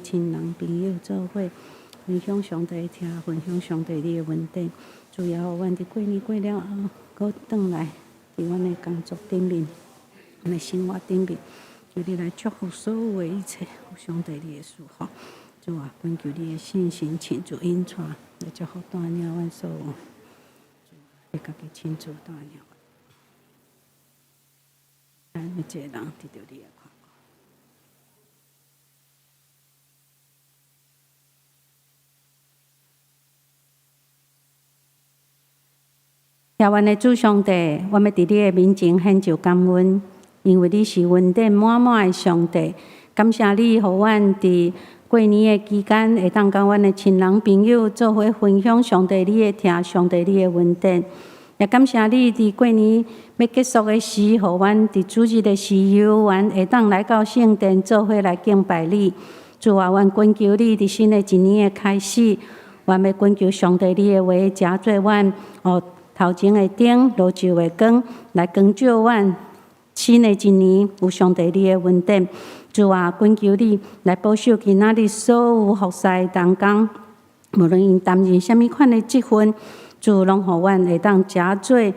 親人朋友做伙分享上帝疼，分享上帝你的恩典。主也予阮佇過年過了後，閣轉來佇阮的工作頂面，阮的生活頂面，求你來祝福所有的一切，有上帝你的祝福。主啊，懇求你的聖神親自引帶來祝福帶領阮所有。主，你家己親自帶領，咱每一個人得著你的看顧。慈阮的主上帝，我欲佇你的面前獻上感恩，因為你是恩典滿滿的上帝。感謝你，予阮佇過年的期間，會當佮阮的親人朋友做伙分享上帝你的疼，上帝你的恩典。也感謝你佇過年欲結束的時，予阮佇主日的時猶原會當來到聖殿做伙來敬拜你。主啊，阮懇求你佇新的一年的開始，阮欲懇求上帝你的話，成做阮哦頭前的燈，路上的光，來光照阮。新的一年有上帝你的恩典。主啊，懇求你來保守今仔日所有服侍的同工，無論𪜶擔任啥物款的職分，主攏予阮會當成做一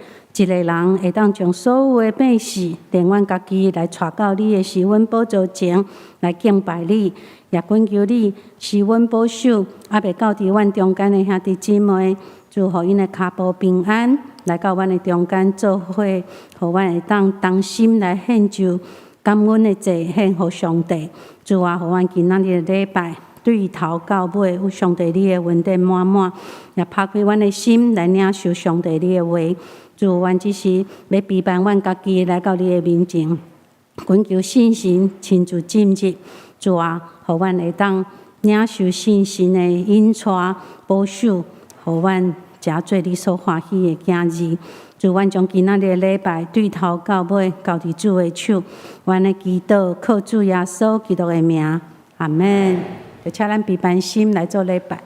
个人，會當將所有的百姓，連阮家己來帶到你的施恩寶座前來敬拜你，也懇求你施恩保守，猶未到佇阮中間的兄弟姊妹，主予𪜶的跤步平安，來到阮的中間做伙，予阮會當同心來獻上感恩的祭，獻予上帝。主啊，予阮今仔日的禮拜對頭到尾有上帝你的恩典滿滿，也拍開阮的心來領受上帝你的話。主，阮只是欲卑慢阮家己來到你的面前，懇求聖神親自進入。主啊，予阮會當領受聖神的引帶保守，予阮成做你所歡喜的囝兒。主，阮將今仔日的禮拜對頭到尾交佇主的手，阮的祈禱靠主耶穌基督的名，阿們。就請咱卑慢心來做禮拜。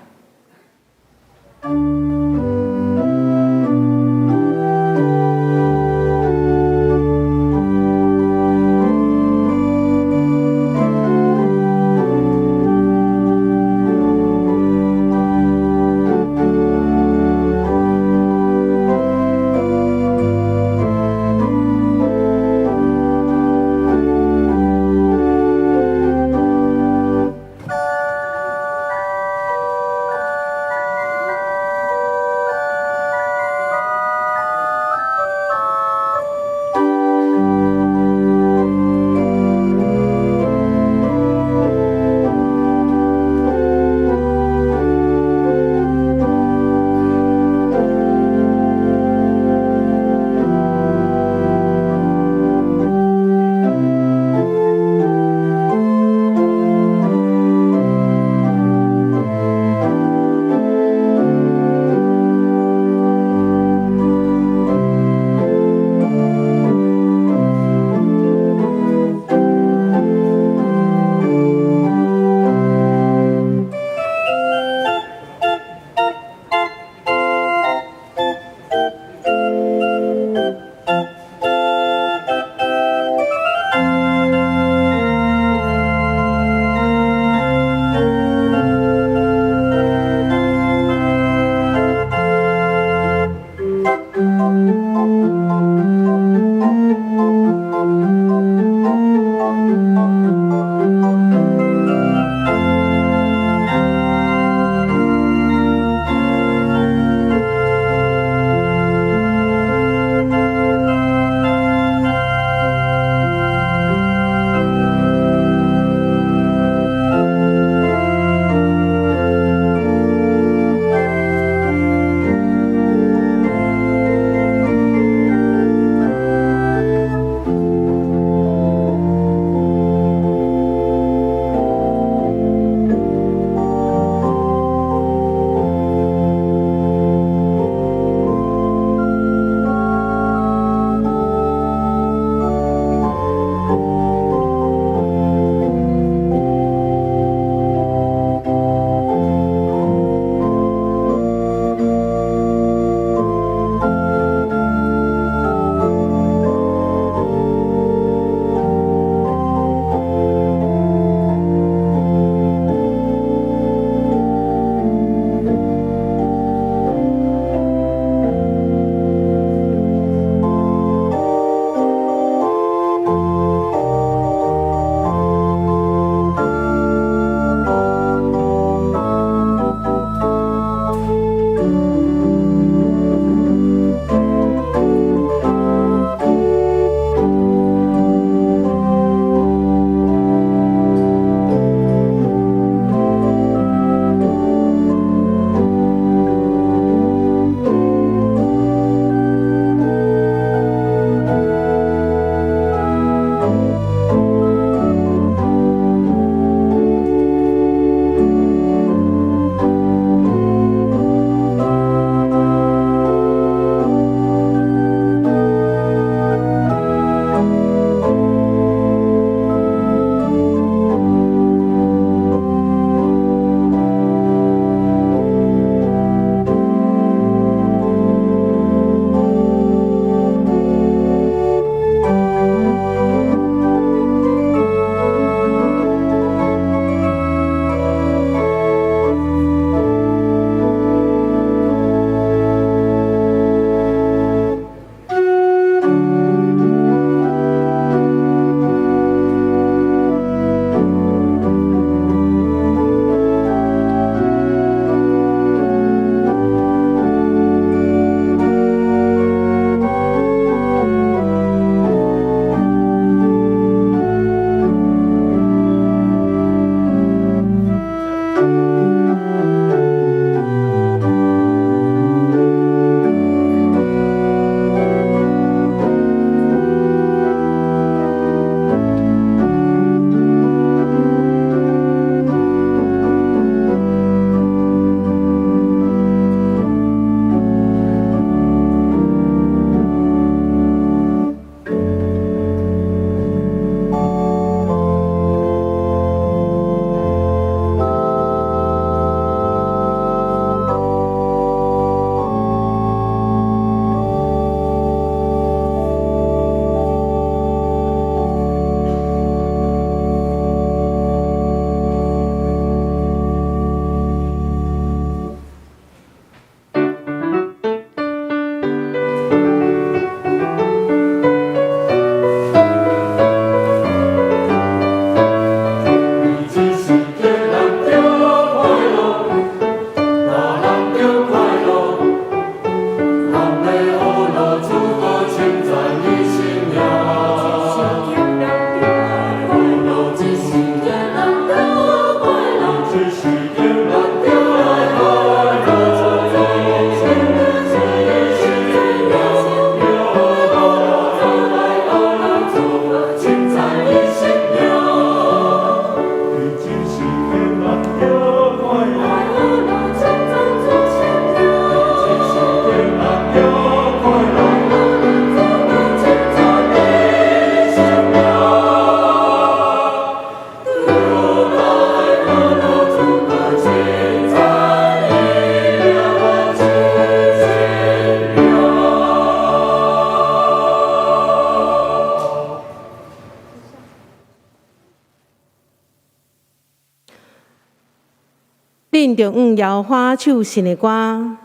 恁著向耶和華唱新的歌，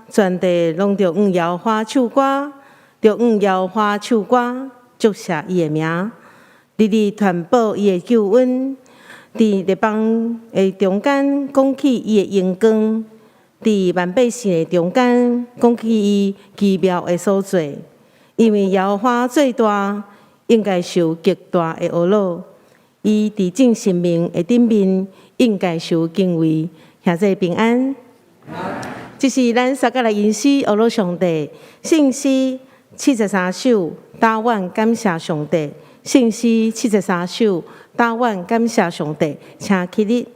全地攏著向耶和華唱歌，著向耶和華唱歌，祝謝伊的名，日日傳報伊的救恩，佇列邦的中間講起伊的榮光，佇萬百姓的中間講起伊奇妙的所做。因為耶和華做大，應該受極大的呵咾。伊佇眾神明的頂面，應該受敬畏。兄弟平安。這是咱三個來吟詩，呵咾上帝聖詩73首，打阮感謝上帝。聖詩73首，打阮感謝上帝，請起立。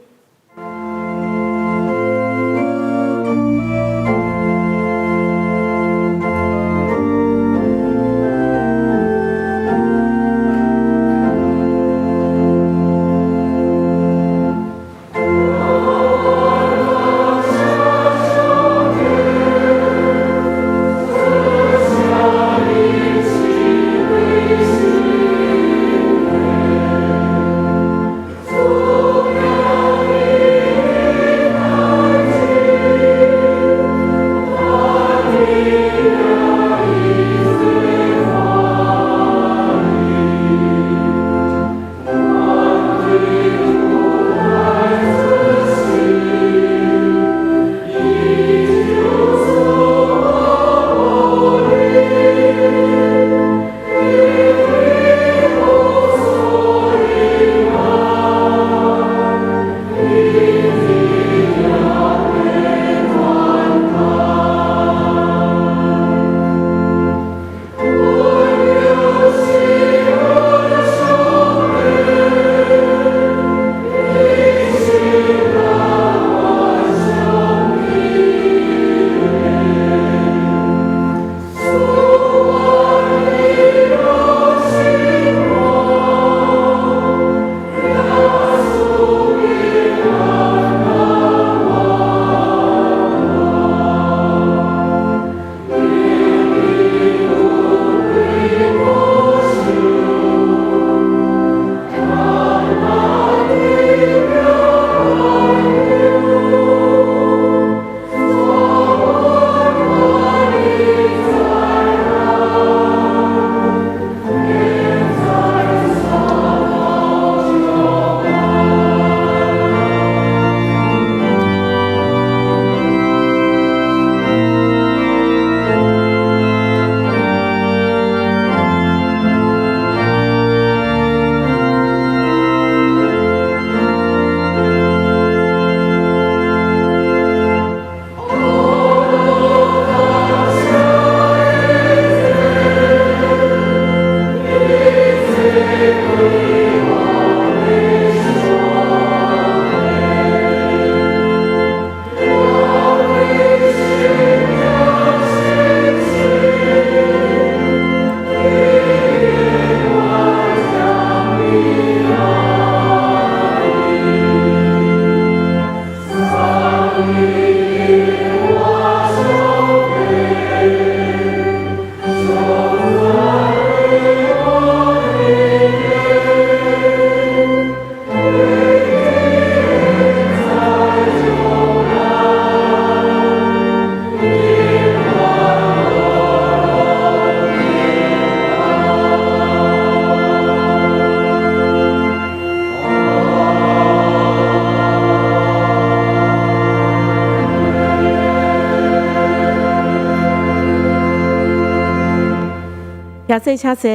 耶穌，請坐。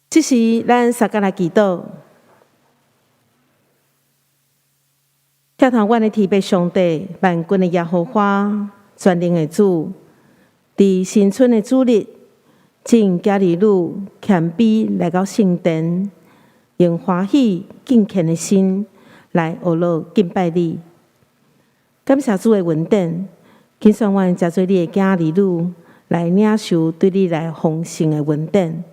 這時，咱三個來祈禱。疼痛阮的天父上帝，萬軍的耶和華，全能的主，佇新春的主日，請囝兒女謙卑來到聖殿，用歡喜敬虔的心來呵咾敬拜你。感謝主的恩典，揀選阮成做你的囝兒女，來領受對你來豐盛的恩典，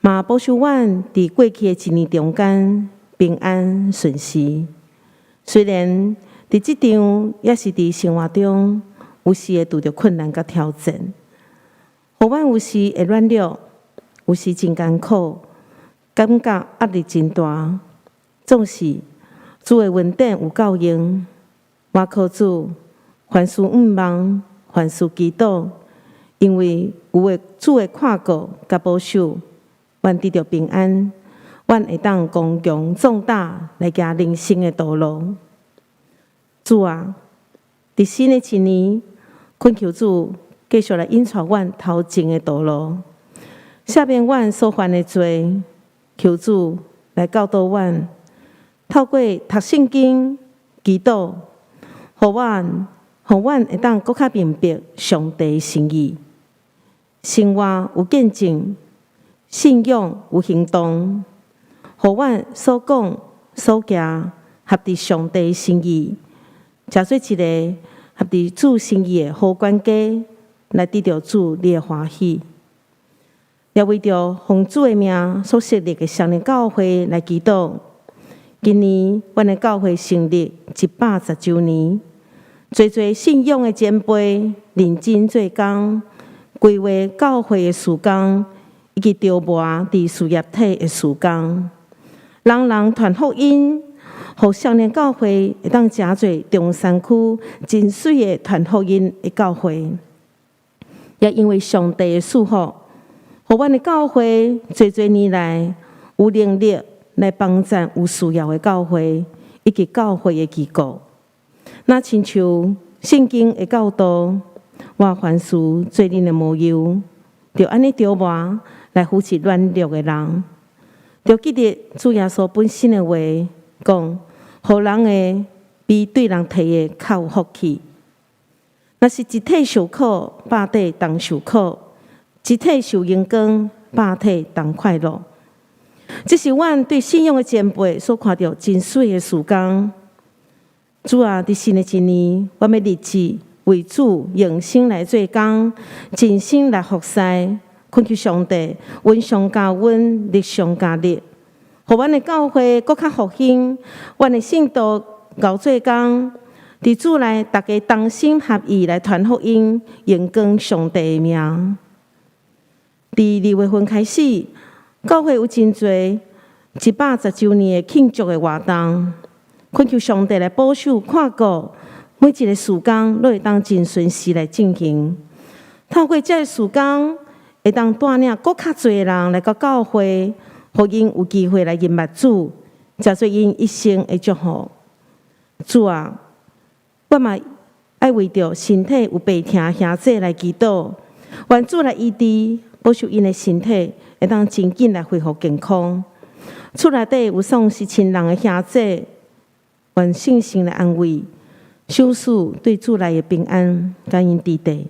嘛保守阮佇過去的一年中間平安順遂。雖然佇職場，抑是佇生活中，有時會拄著困難佮挑戰，予阮有時會軟弱，有時真艱苦，感覺壓力真大。總是主的恩典有夠用，倚靠主，凡事向望，凡事祈禱，因為有的主的看顧佮保守，阮得著平安，阮會當剛強壯膽來行人生的道路。主啊，佇新的一年，懇求主繼續來引帶阮頭前的道路，赦免阮所犯的罪，求主來教導阮，透過讀聖經、祈禱，予阮會當閣較明白上帝心意，生活有見證，信仰有行動，予阮所講所行合佇上帝心意，成做一个合佇主心意的好管家，來得著主你的歡喜。也為著奉主的名所設立的雙靈教會來祈禱。今年阮的教會成立110週年，濟濟信仰的前輩認真做工，規劃教會的事工，以及招募佇事業體的事工，人人傳福音，予雙靈教會會當成做中山區真媠的傳福音的教會。也因為上帝的賜福，予阮的教會濟濟年來有能力來幫贊有需要的教會以及教會的機構。若親像聖經的教導，我凡事做恁的模樣，著按呢琢磨來扶持軟弱的人，著記得主耶穌本身的話講，予人的比對人提的較有福氣。若是一體受苦，百體同受苦；一體受榮光，百體同快樂。這是阮對信仰的前輩所看著真媠的事工。主啊，佇新的一年，我欲立志為主用心來做工，盡心來服侍，懇求上帝恩上加恩，力上加力，予阮的教會閣較復興，阮的信徒𠢕做工，佇主內大家同心合意來傳福音，榮光上帝的名。佇2月份開始，教會有真濟110週年的慶祝的活動，懇求上帝來保守看顧，每一个事工攏會當真順時來進行。透過這个事工，會當帶領閣較濟的人來到教會，予𪜶有機會來認捌主，成做𪜶一生的祝福。主啊，我嘛愛為著身體有病疼兄姊來祈禱，願主來醫治，保守𪜶的身體會當真緊來恢復健康。厝內底有喪失親人的兄姊，願聖神來安慰，賞賜對主內的平安，共𪜶佇底。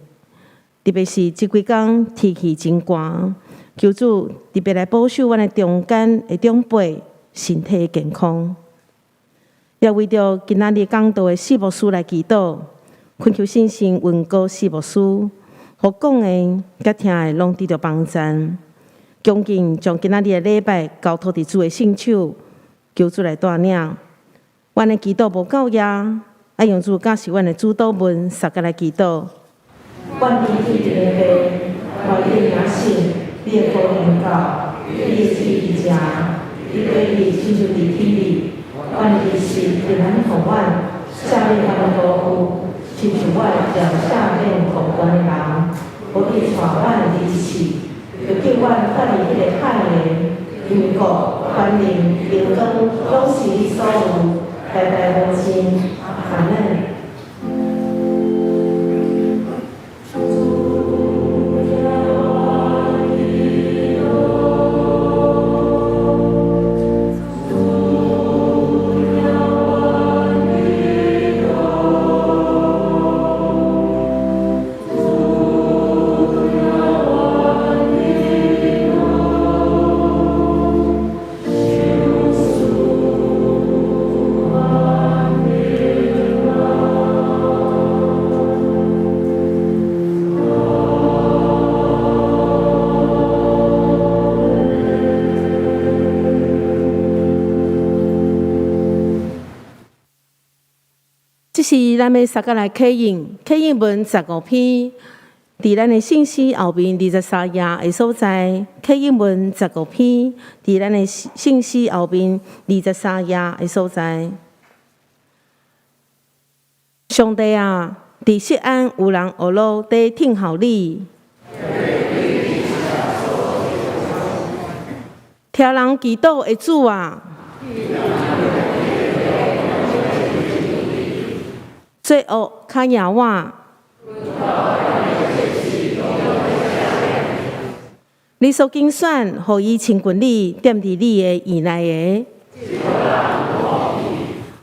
特別是這幾工天氣真寒，求主特別來保守阮的中間的長輩身體健康。也為著今仔日講道的四牧師來祈禱，懇求聖神恩膏四牧師，予講的佮聽的攏得著幫贊。恭敬將今仔日的禮拜交託佇主的聖手，求主來帶領。阮的祈禱無夠額，愛用主教示阮的主禱文，相佮來祈禱。願天父的父，願你的名聖，你的國臨到，你的旨意成，你的義親像佇天裡，願你日平安予阮，赦免阮的過誤，親像阮常赦免欠阮的人，無去帶阮入試，著救阮脫離彼个歹的，因為國、權能、榮光，攏是你所有，代代無盡。阿們。這是咱欲相佮來啟應，啟應文15篇，佇咱的聖詩後面23頁的所在，啟應文15篇，佇咱的聖詩後面23頁的所在。上帝啊，佇錫安有人學路佇聽候你，聽人祈禱的主啊，罪惡較贏我。你所揀選，予伊親近你，踮佇你的院內的。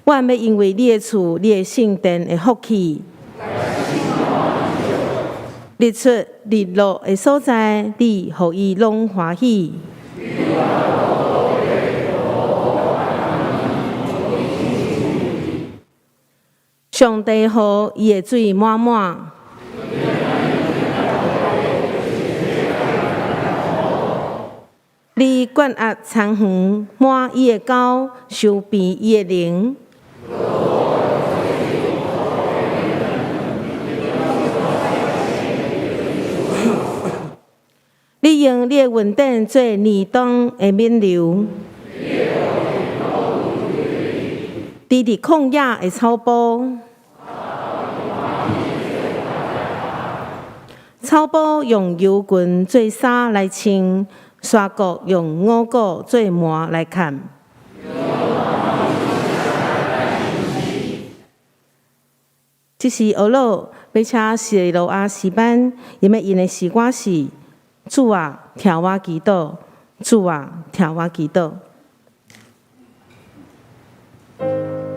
阮欲因為你的厝、你的聖殿的福氣。日出日落的所在，你予伊攏歡喜。上帝予伊的水滿滿。你灌壓田園，滿伊的溝，收平伊的靈。你用你的恩典做年冬的冕旒，佇佇曠野的草埔，草埔用牛群做衫來穿，山谷用五穀做縵來崁。這是呵咾欲請西羅亞詩班，𪜶欲吟的詩歌是：主啊，聽我祈禱！主啊，聽我祈禱！主，聽我祈禱。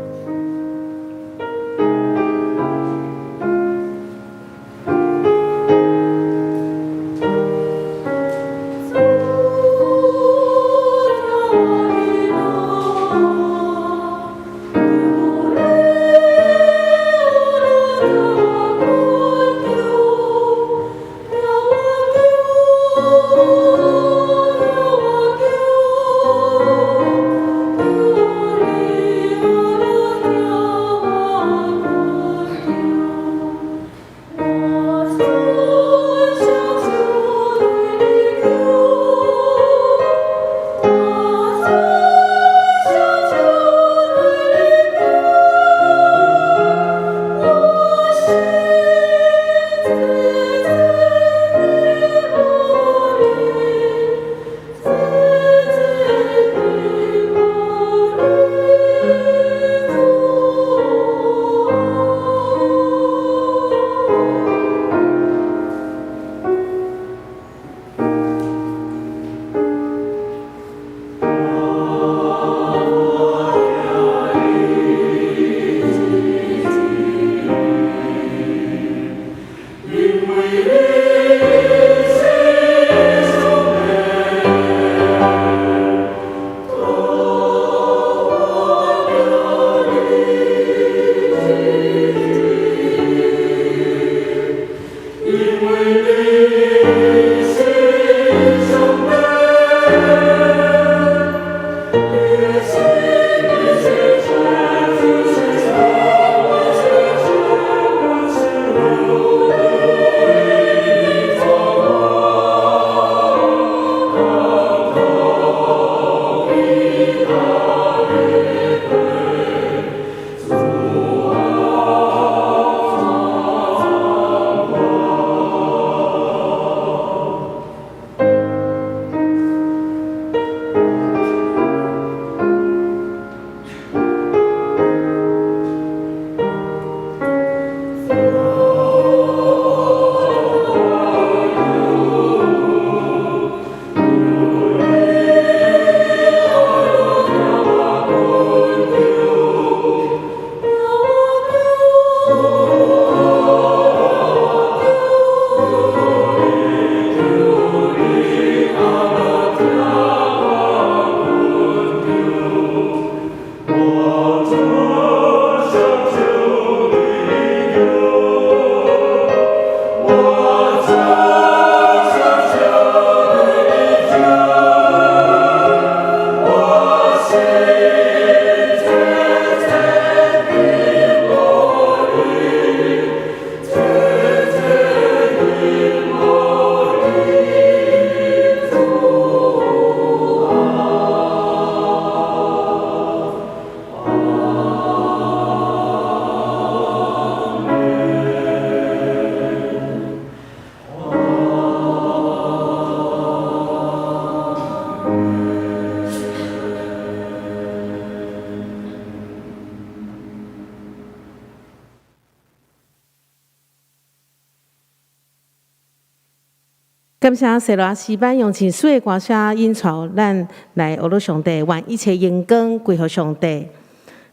感謝西羅亞詩班用真媠的歌聲引導咱來學著上帝，願一切榮光歸予上帝。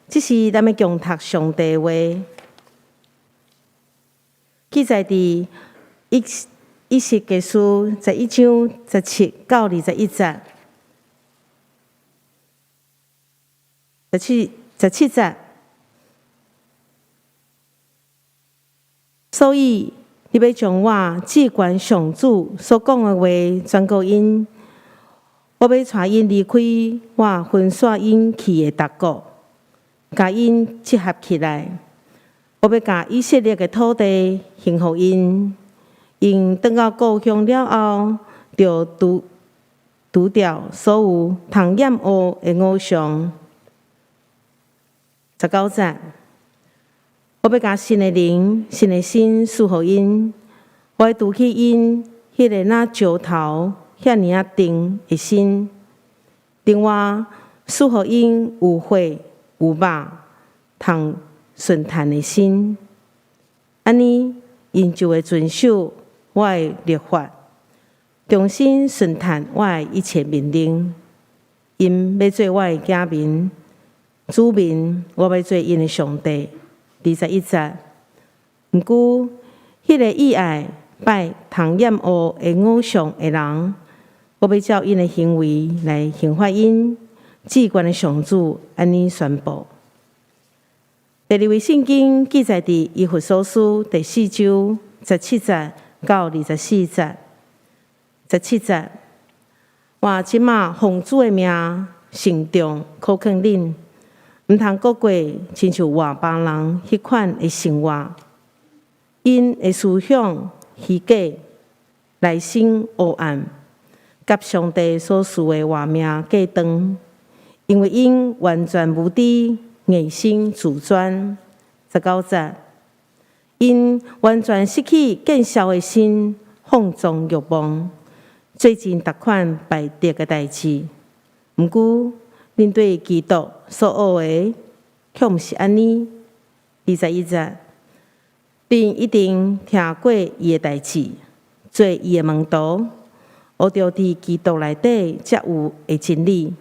這是咱欲共讀上帝話，記載佇以西結書11章17到21節，17節。所以，你欲將我至懸上主所講的話轉告𪜶，我欲帶𪜶離開我分散𪜶去的逐國，共𪜶集合起來。我欲共以色列的土地還予𪜶，𪜶轉到故鄉了後，著除掉所有通厭惡的偶像。19節。我欲共新的靈、新的心賜予𪜶，我愛除去𪜶彼个若石頭遐爾仔硬的心，另外賜予𪜶有血有肉通順彈的心。按呢，𪜶就會遵守我的律法，忠心順彈我的一切命令。𪜶欲做我的子民，子民，我欲做𪜶的上帝。21節，毋過，彼个喜愛拜通厭惡的偶像的人，我欲照𪜶的行為來刑罰𪜶。至懸的上主按呢宣布。第二位聖經記載佇以弗所書第四章17節到24節。17節，我這馬奉主的名，慎重苦勸恁。毋通閣過親像外邦人彼款的生活，𪜶的思想虛假，內心黑暗，佮上帝所賜的活命隔斷，因為𪜶完全無知，硬心自專。19節，𪜶完全失去見笑的心，放縱慾望，做盡逐款敗德的代誌。毋過，恁對基督所學的，卻毋是按呢。21節，恁一定聽過伊的代誌，做伊的門徒，學著佇基督內底才有的真理。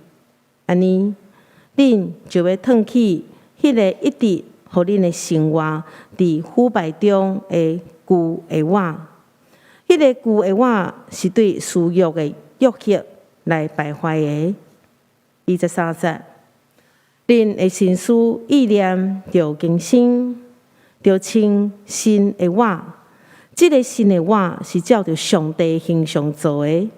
按呢，恁就欲褪去彼个一直予恁的生活佇腐敗中的舊的我。彼个舊的我是對私欲的誘惑來敗壞的。23節，恁的心思意念著更新，著穿新的我。這个新的我是照著上帝形象造的，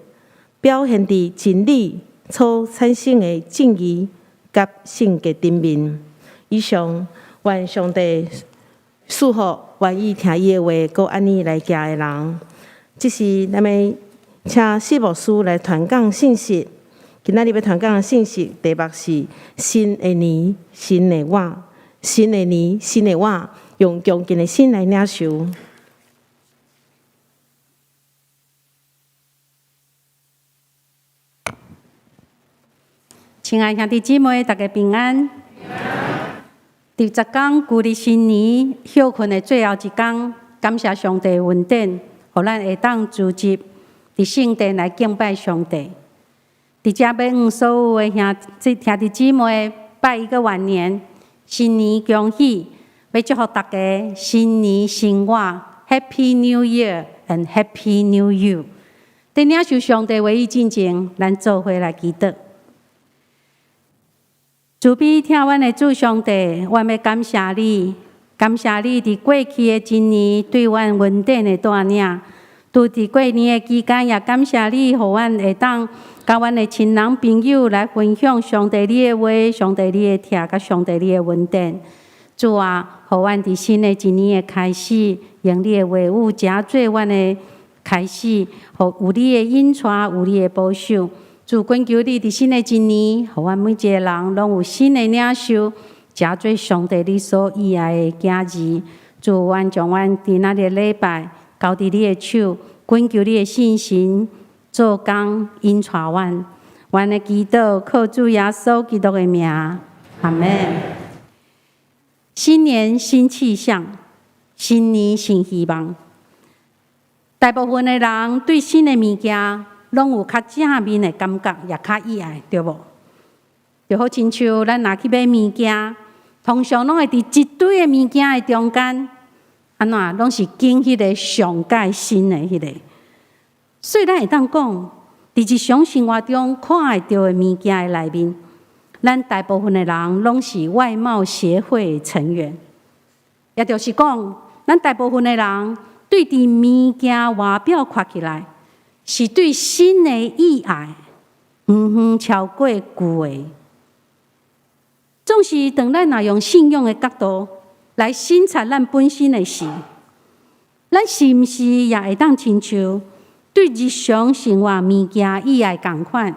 表現佇真理所產生的正義佮聖潔頂面。以上，願上帝賜福願意聽伊的話，閣按呢來行的人。這是咱欲請施牧師來傳講信息。今仔日欲傳講的信息題目是新的年，新的我，新的年，新的我，用恭敬的心來領受。親愛兄弟姊妹，大家平安。佇10工舊曆新年歇睏的最後一工，感謝上帝恩典，予咱會當聚集佇聖殿來敬拜上帝。佇遮欲向所有的兄弟姊妹拜一個晚年，新年恭喜，欲祝福大家新年新我，Happy New Year and Happy New You。佇領受上帝話語進前，咱做伙來祈禱。慈悲疼阮的主上帝，阮欲感謝你，感謝你佇過去的一年對阮恩典的帶領。拄佇過年的期間，也感謝你，予阮會當佮阮的親人朋友來分享上帝你的話、上帝你的疼、佮上帝你的恩典。主啊，予阮佇新的一年的開始，用你的話語成做阮的開始，予有你的引帶，有你的保守。主，懇求你佇新的一年，予阮每一个人攏有新的領受，成做上帝你所喜愛的囝兒。主，阮將阮今仔日的禮拜交佇你的手，懇求你的聖神做工引帶阮。阮的祈禱靠主耶穌基督的名，阿們。新年新氣象，新年新希望。大部分的人對新的物件攏有較正面的感覺，也較意愛，對無？就好親像咱若去買物件，通常攏會佇一堆的物件的中間，按怎攏是揀彼个上蓋新的彼个。所以咱會當講，佇日常生活中看會著的物件的內面，咱大部分的人攏是外貌協會的成員，也就是講，咱大部分的人對佇物件外表看起來，是對新的意愛，遠遠超過舊的。總是當咱若用信仰的角度來省察咱本身的時，咱是毋是也會當親像對日常生活物件意愛仝款，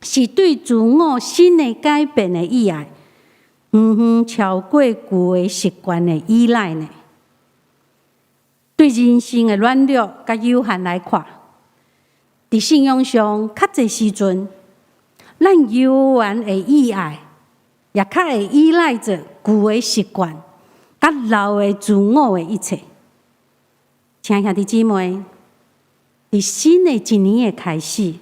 是對自我新的改變的意愛，遠遠超過舊的習慣的依賴呢？對人生的軟弱佮有限來看，佇信仰上較濟時陣，咱猶原會意愛，也較會依賴著舊的習慣，佮老的自我的一切。親愛兄弟姊妹，佇新的一年的開始，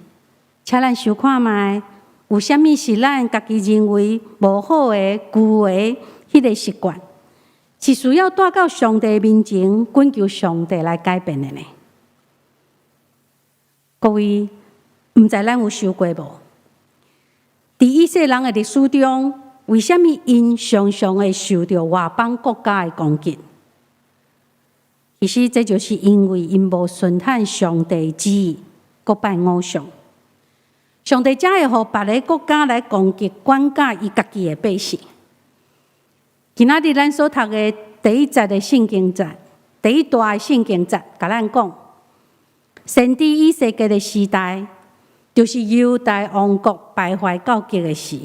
請咱想看覓，有啥物是咱家己認為無好的舊的彼個習慣，是需要帶到上帝面前，懇求上帝來改變的呢？各位，毋知咱有想過無？佇以色列人的歷史中，為啥物𪜶常常會受著外邦國家的攻擊？其實這就是因為𪜶無順行上帝旨意，閣拜偶像。上帝才會予別个國家來攻擊、管教伊家己的百姓。今仔日咱所讀的第一節的聖經節，第一段的聖經節，共咱講，先知以西結的時代，就是猶大王國敗壞到極的時，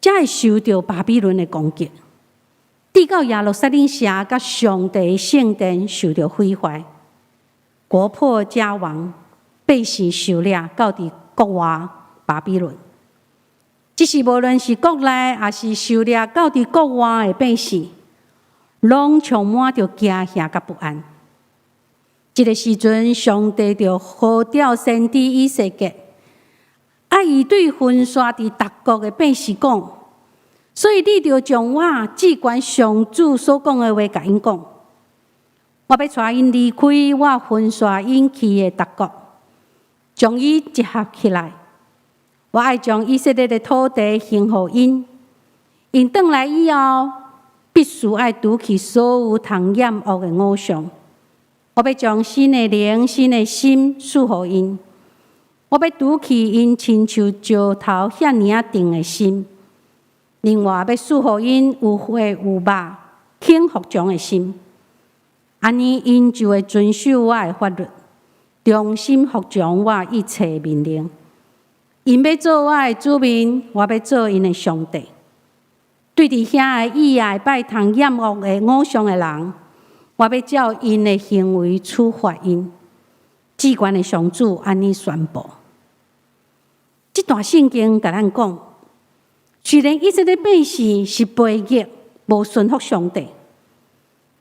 才會受著巴比倫的攻擊，直到耶路撒冷城佮上帝的聖殿受著毀壞，國破家亡，百姓受掠到佇國外巴比倫。只是無論是國內，抑是受掠到佇國外的百姓，攏充滿著驚嚇佮不安。這个時陣，上帝就呼召先知以西結，愛伊對分散佇逐國的百姓講，所以你著將我至懸上主所講的話共𪜶講。我欲帶𪜶離開我分散𪜶去的逐國，將伊集合起來。我愛將以色列的土地還予𪜶，𪜶轉來以後，必須愛除去所有通厭惡的偶像。我欲將新的靈、新的心賜予𪜶。我欲除去𪜶親像石頭遐爾仔硬的心，另外欲賜予𪜶有血有肉、肯服從的心。按呢，𪜶就會遵守我的法律，忠心服從我一切命令。𪜶欲做我的子民，我欲做𪜶的上帝。對佇遐的意愛拜通厭惡的偶像的人，我欲照𪜶的行為處罰𪜶。至懸的上主按呢宣布。這段聖經共咱講，雖然以色列百姓是悖逆，無順服上帝，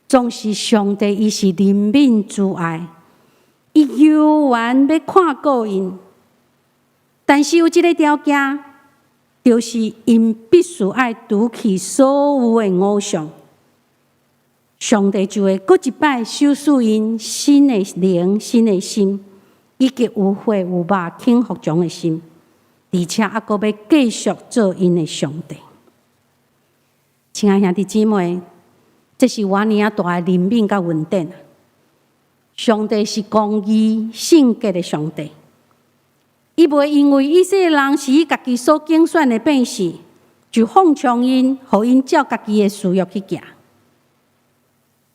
總是上帝伊是憐憫慈愛，伊猶原欲看顧𪜶。但是有一个條件，就是𪜶必須愛除去所有的偶像，上帝就會閣一擺賞賜𪜶新的靈、新的心，以及有血有肉肯服從的心，而且猶閣欲繼續做𪜶的上帝。親愛兄弟姊妹，這是偌爾仔大的憐憫佮恩典。上帝是公義、聖潔的上帝。伊袂因為以色列人是伊家己所揀選的百姓，就放縱𪜶，予𪜶照家己的私欲去行。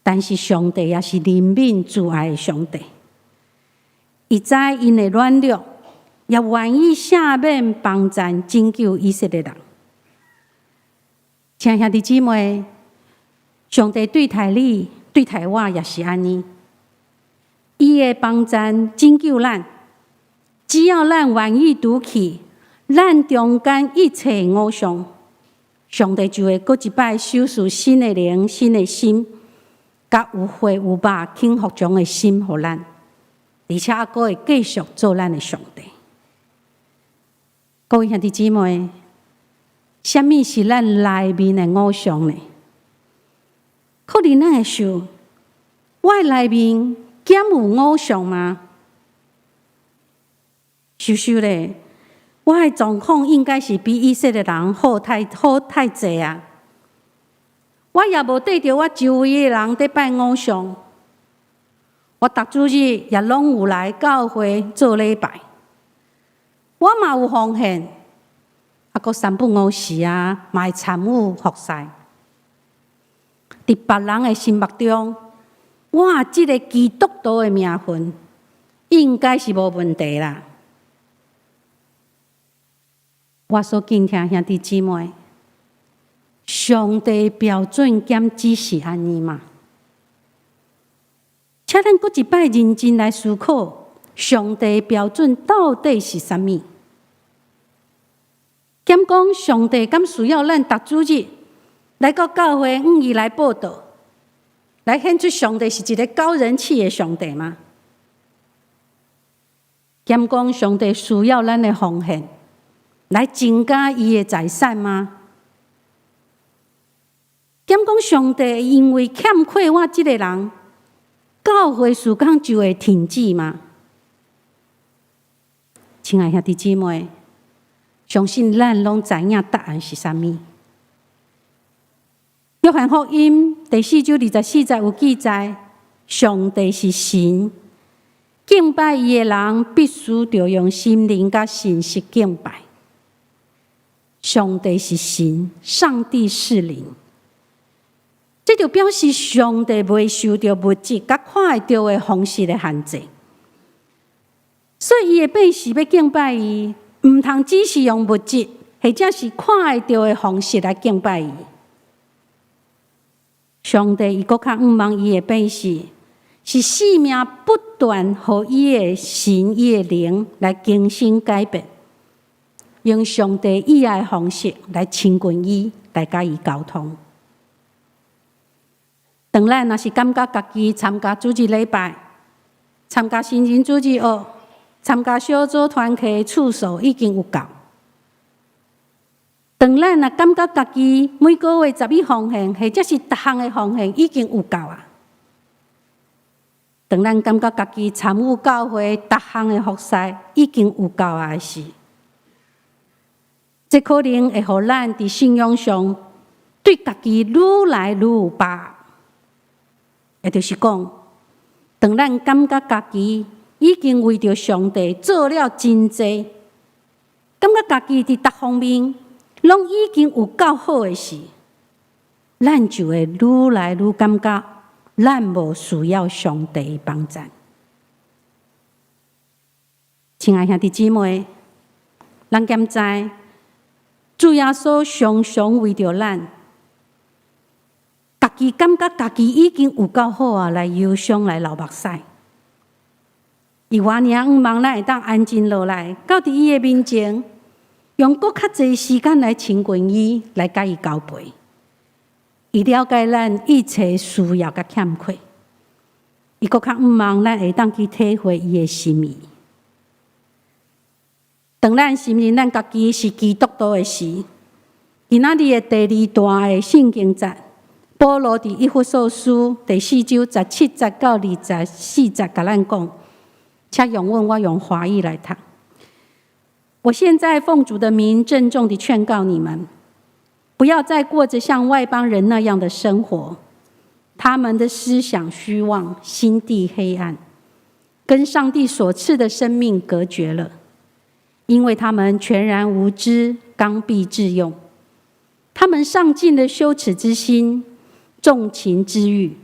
但是上帝也是憐憫慈愛的上帝，伊知𪜶的軟弱，也願意赦免、幫贊、拯救以色列人。親愛兄弟姊妹，上帝對待你、對待我也是按呢，伊會幫贊、拯救咱。只要咱願意除去咱中間一切偶像，上帝就會閣一擺賞賜新的靈、新的心，佮有血有肉肯服從的心予咱，而且閣會繼續做咱的上帝。各位兄弟姊妹，啥物是咱內面的偶像呢？可能咱會想，我的內面敢有偶像嗎？想想咧，我的狀況應該是比以色列人好太好太濟啊！我也無綴著我周圍的人佇拜偶像，我逐主日也攏有來教會做禮拜，我嘛有奉獻，啊，閣三不五時啊，嘛會參與服侍。佇別人的心目中，我這个基督徒的名分應該是無問題啦。我所敬聽兄弟姊妹，上帝標準敢只是按呢嗎？請咱閣一擺認真來思考，上帝標準到底是啥物？敢講上帝敢需要咱逐主日來到教會，向伊來報到，來顯出上帝是一個高人氣的上帝嗎？敢講上帝需要咱的奉獻來增加伊的財產嗎？敢講上帝因為欠缺我這个人，教會事工就會停止嗎？親愛兄弟姊妹，相信咱攏知影答案是啥物。約翰福音第四章二十四節有記載：上帝是神，敬拜伊的人必須著用心靈佮誠實敬拜。上帝是神，上帝是靈，這就表示上帝袂受著物質佮看會著的方式的限制，所以伊的百姓欲敬拜伊，毋通只是用物質或者是看會著的方式來敬拜伊。上帝伊閣較向望伊的百姓，是生命不斷予伊的神、伊的靈來更新改變，用上帝意愛的方式來親近伊，來佮伊溝通。當咱若是感覺家己參加主日禮拜、參加成人主日學、參加小組團契的次數已經有夠，當咱若感覺家己每個月十一奉獻或者是逐項的奉獻已經有夠啊，當咱感覺家己參與教會逐項的服侍已經有夠啊時，這可能會予咱佇信仰上對家己愈來愈有把握。也就是講，當咱感覺家己已經為著上帝做了真濟，感覺家己佇逐方面攏已經有夠好的時，咱就會愈來愈感覺咱無需要上帝的幫贊。親愛兄弟姊妹，咱敢知主耶穌常常為著咱，家己感覺家己已經有夠好啊，來憂傷來流目屎。伊偌爾向望咱會當安靜落來，到佇伊的面前，用閣較濟時間來親近伊，來佮伊交陪。伊了解咱一切需要佮欠缺，伊閣較向望咱會當去體會伊的心意。當咱承認咱家己是基督徒的時，今仔日的第二段的聖經節，保羅佇以弗所書第四章十七節到二十四節，共咱講，請容許我用華語來讀。我現在奉主的名鄭重地勸告你們，不要再過着像外邦人那樣的生活，他們的思想虛妄，心地黑暗，跟上帝所賜的生命隔絕了。因為他們全然無知，剛愎自用，他們喪盡了羞恥之心、縱情之欲，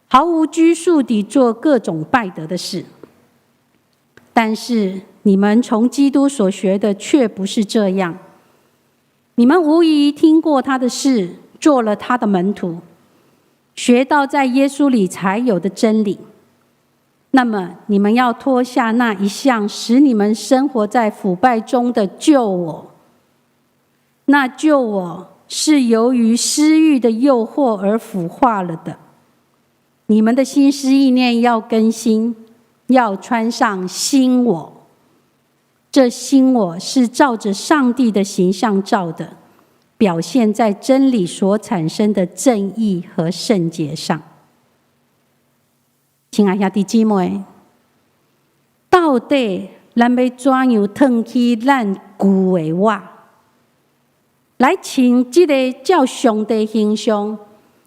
毫無拘束地做各種敗德的事。但是你們從基督所學的卻不是這樣。你們無疑聽過他的事，做了他的門徒，學到在耶穌裡才有的真理。那麼你們要脫下那一向使你們生活在腐敗中的舊我，那舊我是由於私欲的誘惑而腐化了的。你們的心思意念要更新，要穿上新我。這新我是照着上帝的形象造的，表現在真理所產生的正義和聖潔上。親愛兄弟姊妹，到底咱欲怎樣褪去咱舊的我，來穿這个照上帝形象，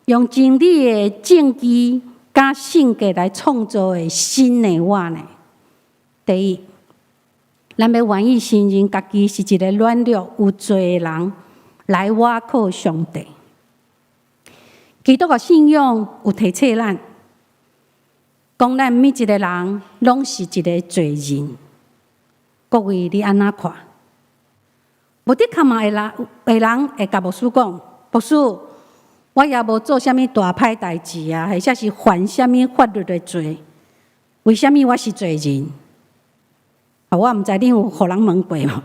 用真理的證據佮性格來創造的新的我呢？第一，咱欲願意承認家己是一个軟弱有罪的人，來倚靠上帝。基督的信仰有提醒咱，講咱每一个人攏是一个罪人。各位，你按怎看？無的確嘛會人會共牧師講：牧師，我也無做啥物大歹代誌啊，或者是犯啥物法律的罪，為啥物我是罪人？啊，我毋知恁有予人問過無？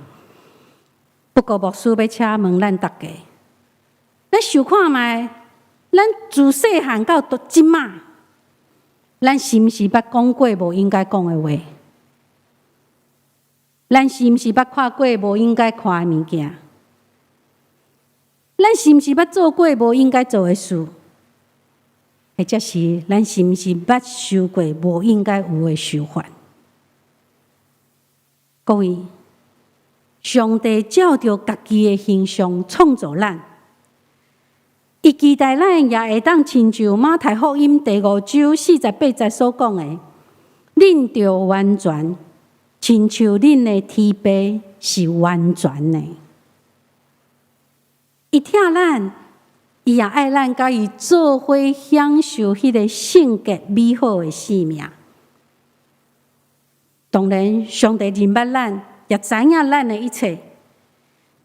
不過牧師欲請問咱逐家，咱想看覓，咱自細漢到這馬，咱是毋是捌講過無應該講的話？咱是毋是捌看過無應該看的物件？咱是毋是捌做過無應該做的事？或者是咱是毋是捌受過無應該有的受罰？各位，上帝照著家己的形象創造咱，伊期待咱也會當親像馬太福音第五章四十八節所講的，恁著完全，親像恁的天父是完全的。伊疼咱，伊也愛咱佮伊做伙享受彼个聖潔美好的生命。當然，上帝認捌咱，也知影咱的一切。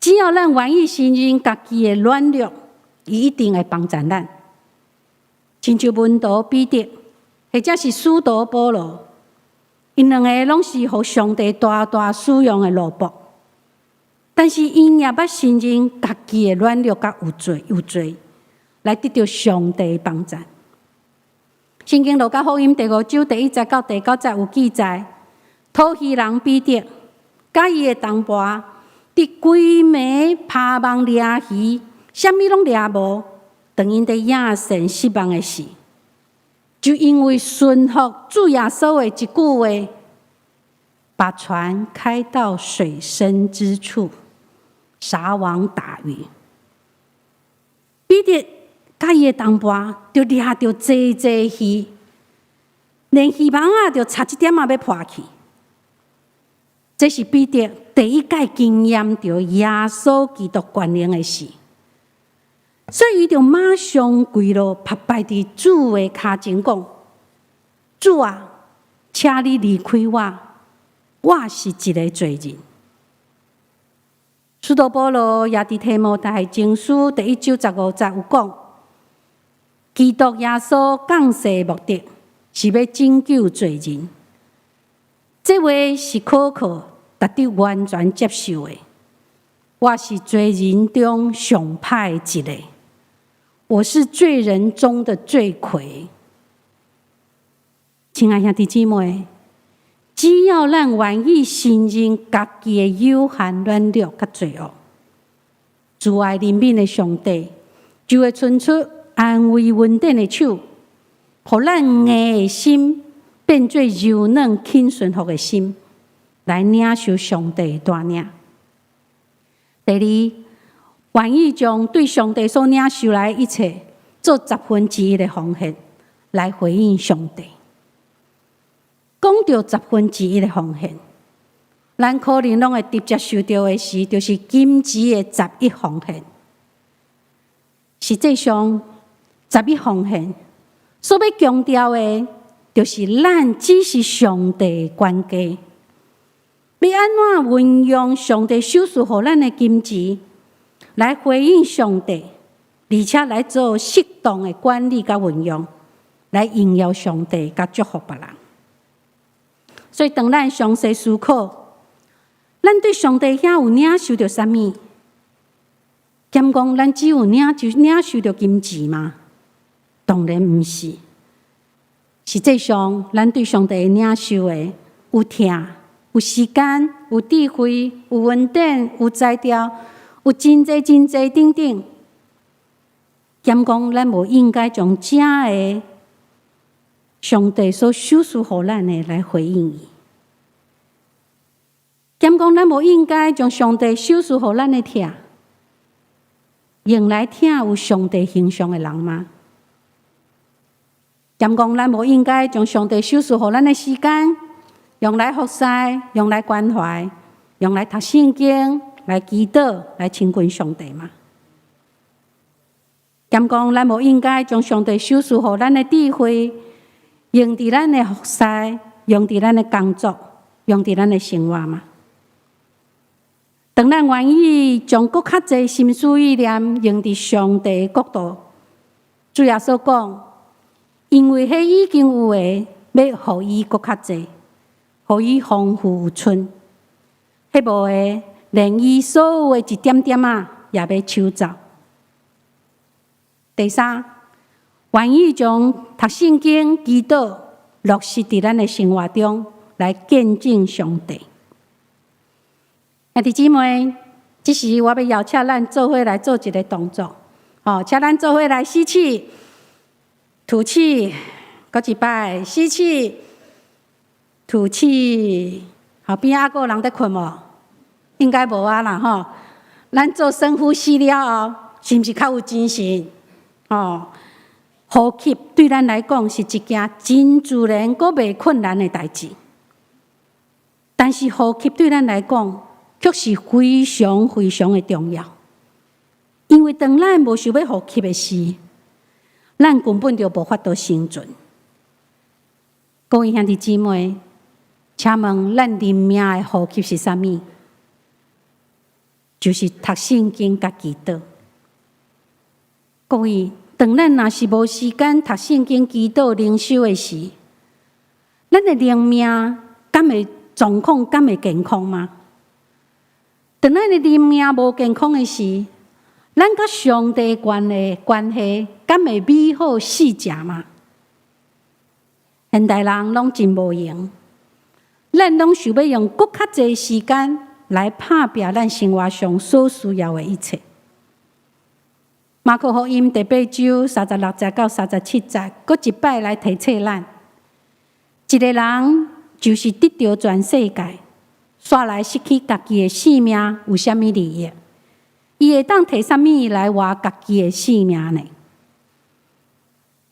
只要咱願意承認家己的軟弱，伊一定會幫助咱。親像門徒彼得，或者是使徒保羅，𪜶兩个攏是予上帝大大使用的奴僕。但是𪜶也捌承認家己的軟弱佮有罪，來得著上帝的幫助。聖經路加福音第五章第一節到第九節有記載，討魚人彼得佮伊的同伴，佇規暝拋網掠魚，啥物攏掠無。當𪜶佇野神失望的時，就因為順服主耶穌的一句話，把船開到水深之處，撒網打魚。彼得佮伊的同伴就掠著濟濟魚，連魚網仔就差一點仔欲破去。這是彼得第一擺經驗著耶穌基督權能的事，所以伊就馬上跪落，伏拜佇主的跤前講：主啊，請你離開我，我是一个罪人。使徒保羅也佇提摩太前書第一章十五節有講，基督耶穌降世目的是欲拯救罪人。這話是可靠、值得完全接受的。我是罪人中上歹的一个，我是罪人中的罪魁。親愛兄弟姊妹，只要咱願意承認家己的有限、軟弱佮罪惡，慈愛憐憫的上帝就會伸出安慰恩典的手，予咱硬的心變做柔軟肯順服的心，來領受上帝的帶領。第二，願意將對上帝所領受來的一切做十分之一的奉獻，來回應上帝。講著十分之一的奉獻，咱可能攏會直接想著的是，就是金錢的十一奉獻。實際上，十一奉獻所欲強調的，就是咱只是上帝的管家，欲按怎運用上帝賞賜予咱的金錢，來回應上帝，而且來做適當的管理佮運用，來榮耀上帝佮祝福別人。所以，當咱詳細思考，咱對上帝遐有領受著啥物？敢講咱只有領受著金錢嗎？當然毋是。實際上，咱對上帝領受的有疼、有時間、有智慧、有恩典、有才調、有真濟真濟等等。敢講咱無應該將這个上帝所賞賜予咱的來回應伊？敢講咱無應該將上帝賞賜予咱的疼，用來疼有上帝形象的人嗎？敢講咱無應該將上帝賞賜予咱的時間，用來服侍、用來關懷、用來讀聖經、來祈禱、來親近上帝嗎？敢講咱無應該將上帝賞賜予咱的智慧，用佇咱的服侍、用佇咱的工作、用佇咱的生活嗎？當咱願意將閣較濟心思意念用佇上帝的國度，主耶穌講，因為彼已經有的，欲予伊閣較濟，予伊豐富有賰；彼無的，連伊所有的一點點仔，也欲搶走。第三，願意將讀聖經、祈禱落實佇咱的生活中，來見證上帝。兄弟姊妹，這時我欲邀請咱做伙來做一个動作，吼，請咱做伙來吸氣、吐氣，閣一擺吸氣、吐氣。後邊猶閣有人佇睏無？應該無啊啦吼。咱做深呼吸了後，是毋是較有精神？哦，呼吸對咱來講是一件真自然、閣袂困難的代誌。但是呼吸對咱來講，卻是非常非常的重要。因為當咱無想欲呼吸的時，咱根本就無法度生存。各位兄弟姊妹，請問咱靈命的呼吸是啥物？就是讀聖經佮祈禱。各位，當咱若是無時間讀聖經、祈禱、靈修的時，咱的靈命敢會狀況敢會健康嗎？當咱的靈命無健康的時，咱佮上帝關係敢會美好四射嗎？現代人攏真無閒，咱攏想欲用閣較濟時間來拍拚咱生活上所需要的一切。馬可福音第八章36節到37節，閣一擺來提醒咱：一个人就是得著全世界，煞來失去家己的性命，有啥物利益？伊會當提啥物來換家己的性命呢？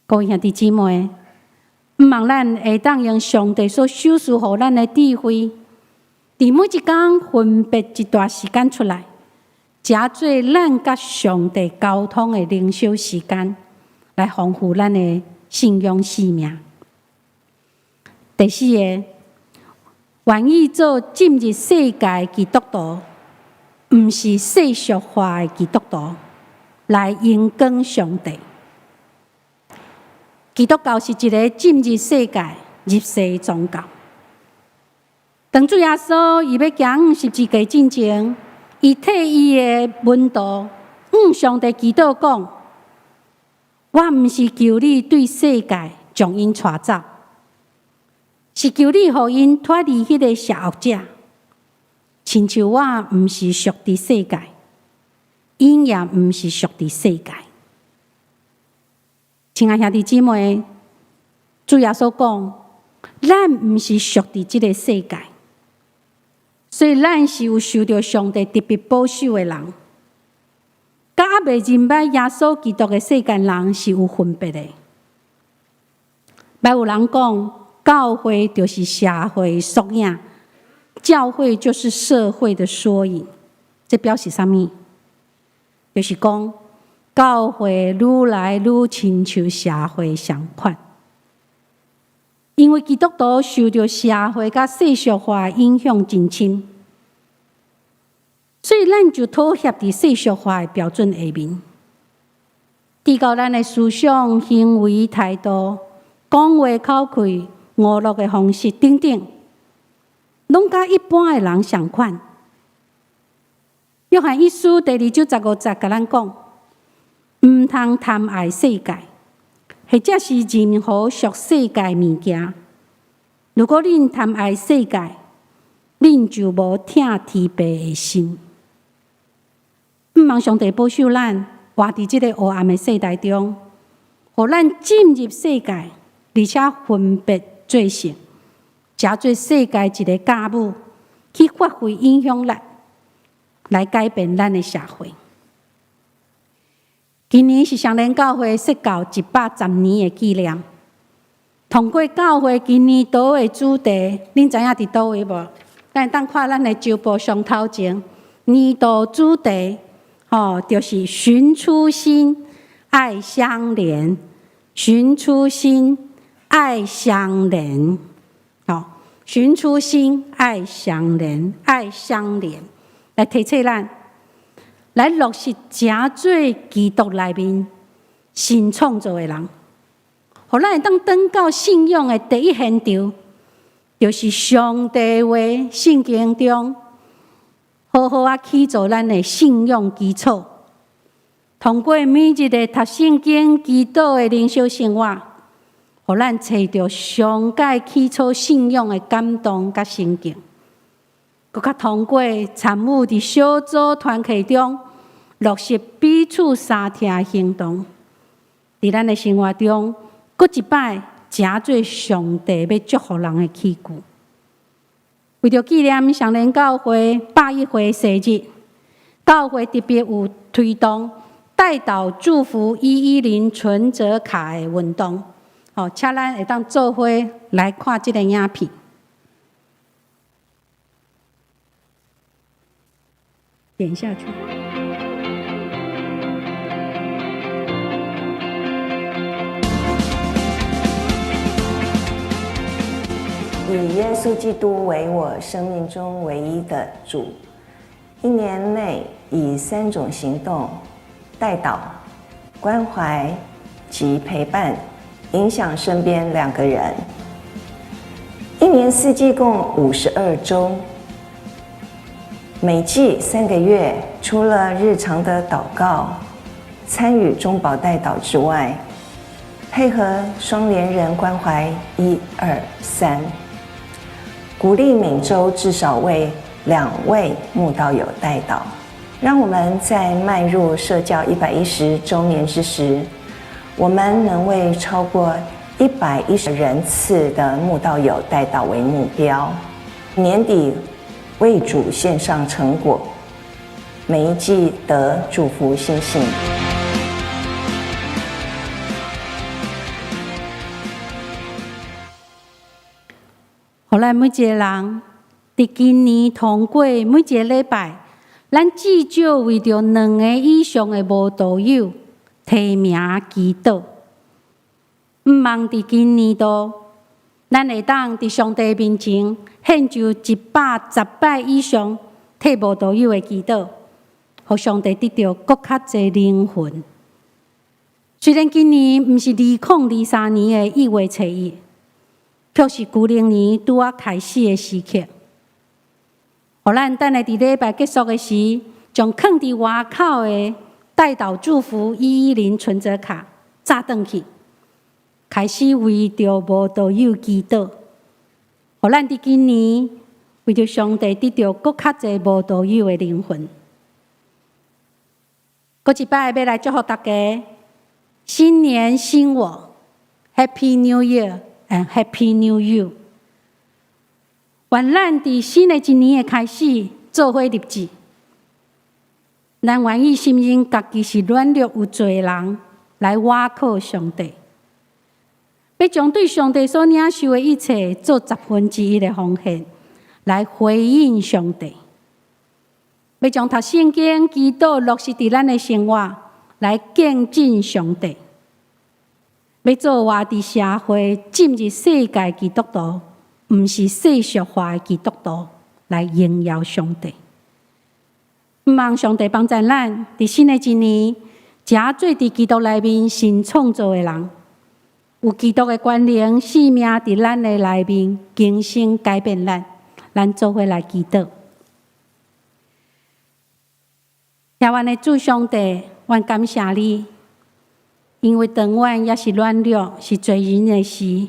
各位兄弟姊妹，毋望咱會當用上帝所賞賜予咱的智慧，佇每一工分別一段時間出來，成做咱佮上帝溝通的靈修時間，來豐富咱的信仰生命。第四个，願意做進入世界的基督徒，毋是世俗化的基督徒，來榮光上帝。基督教是一个進入世界、入世的宗教。當主耶穌伊欲行十字架進前，伊替伊的門徒向上帝祈禱講：我毋是求你對世界將𪜶帶走，是求你予𪜶脫離彼个邪惡者。親像我毋是屬佇世界，𪜶也毋是屬佇世界。親愛兄弟姊妹，主耶穌講，咱毋是屬佇這个世界，所以咱是有受著上帝特別保守的人，佮猶未認捌耶穌基督的世間人是有分別的。捌有人講，教會就是社會縮影，教會就是社會的縮影。這表示啥物？就是講，教會愈來愈親像社會相款，因為基督徒受著社會佮世俗化影響真深，所以咱就妥協佇世俗化的標準下面，直到咱的思想、行為、態度、講話口氣、娛樂的方式等等，攏佮一般的人相款。約翰一書第二章15節共咱講：毋通貪愛世界，或者是任何屬世界物件。如果恁貪愛世界，恁就無疼天父的心。毋望上帝保守咱活佇這个黑暗的世代中，予咱進入世界，而且分別做聖，成做世界一个教母，去發揮影響力，來改變咱的社會。今年是雙連教會設教110年的紀念。通過教會今年度的主題，恁知影佇佗位無？咱會當看咱的週報上頭前年度主題，吼，就是尋初心，愛相連。尋初心，愛相連。吼，尋初心，愛相連，愛相連，來提醒咱，來落實成做基督內面新創造的人，予咱會當轉到信仰的第一現場，就是上帝話聖經中，好好仔起造咱的信仰基礎。通過每日的讀聖經、祈禱的靈修生活，予咱揣著上蓋起初信仰的感動佮心境。閣較通過參與佇小組團契中，落實彼此相疼行動，佇咱的生活中，閣一擺成做上帝欲祝福人的器具。為著紀念雙連教會101歲生日，教會特別有推動代禱祝福110存摺卡的運動，吼，請咱會當做伙來看這个影片。點下去。以耶穌基督為我生命中唯一的主，一年內以三種行動：代禱、關懷及陪伴，影響身邊兩個人。一年四季共52週，每季3個月，除了日常的禱告、參與中保代禱之外，配合雙聯人關懷一二三，鼓勵每週至少為兩位慕道友代禱，讓我們在邁入社教110週年之時，我們能為超過110人次的慕道友代禱為目標，年底為主獻上成果，每一季得祝福星星。予咱每一個人，佇今年通過每一个禮拜，咱至少為著兩個以上的慕道友提名祈禱。毋望佇今年度，咱會當佇上帝面前獻上110擺以上替慕道友的祈禱，予上帝得著閣較濟靈魂。雖然今年毋是2023年的1月初1，卻是舊曆年拄仔開始的時刻。予咱等下佇禮拜結束的時，將囥佇外口的代禱祝福110存摺卡紮轉去，開始為著慕道友祈禱。予咱佇今年為著上帝得著閣較濟慕道友的靈魂。閣一擺欲來祝福大家，新年新我，Happy New Year and Happy New You。願咱佇新的一年的開始，做伙立志。咱願意承認家己是軟弱有罪的人，來倚靠上帝，欲將對上帝所領受的一切做1/10的奉獻，來回應上帝。欲將讀聖經、祈禱落實佇咱的生活，來敬重上帝。欲做活佇社會進入世界基督徒，毋是世俗化的基督徒，來榮耀上帝。毋望上帝幫助咱，佇新的一年，成做佇基督內面新創造的人，有基督的權能、生命佇咱的內面更新改變咱，咱做伙來祈禱。天阮的主上帝，阮感謝你，因為當阮猶是軟弱，是罪人的時，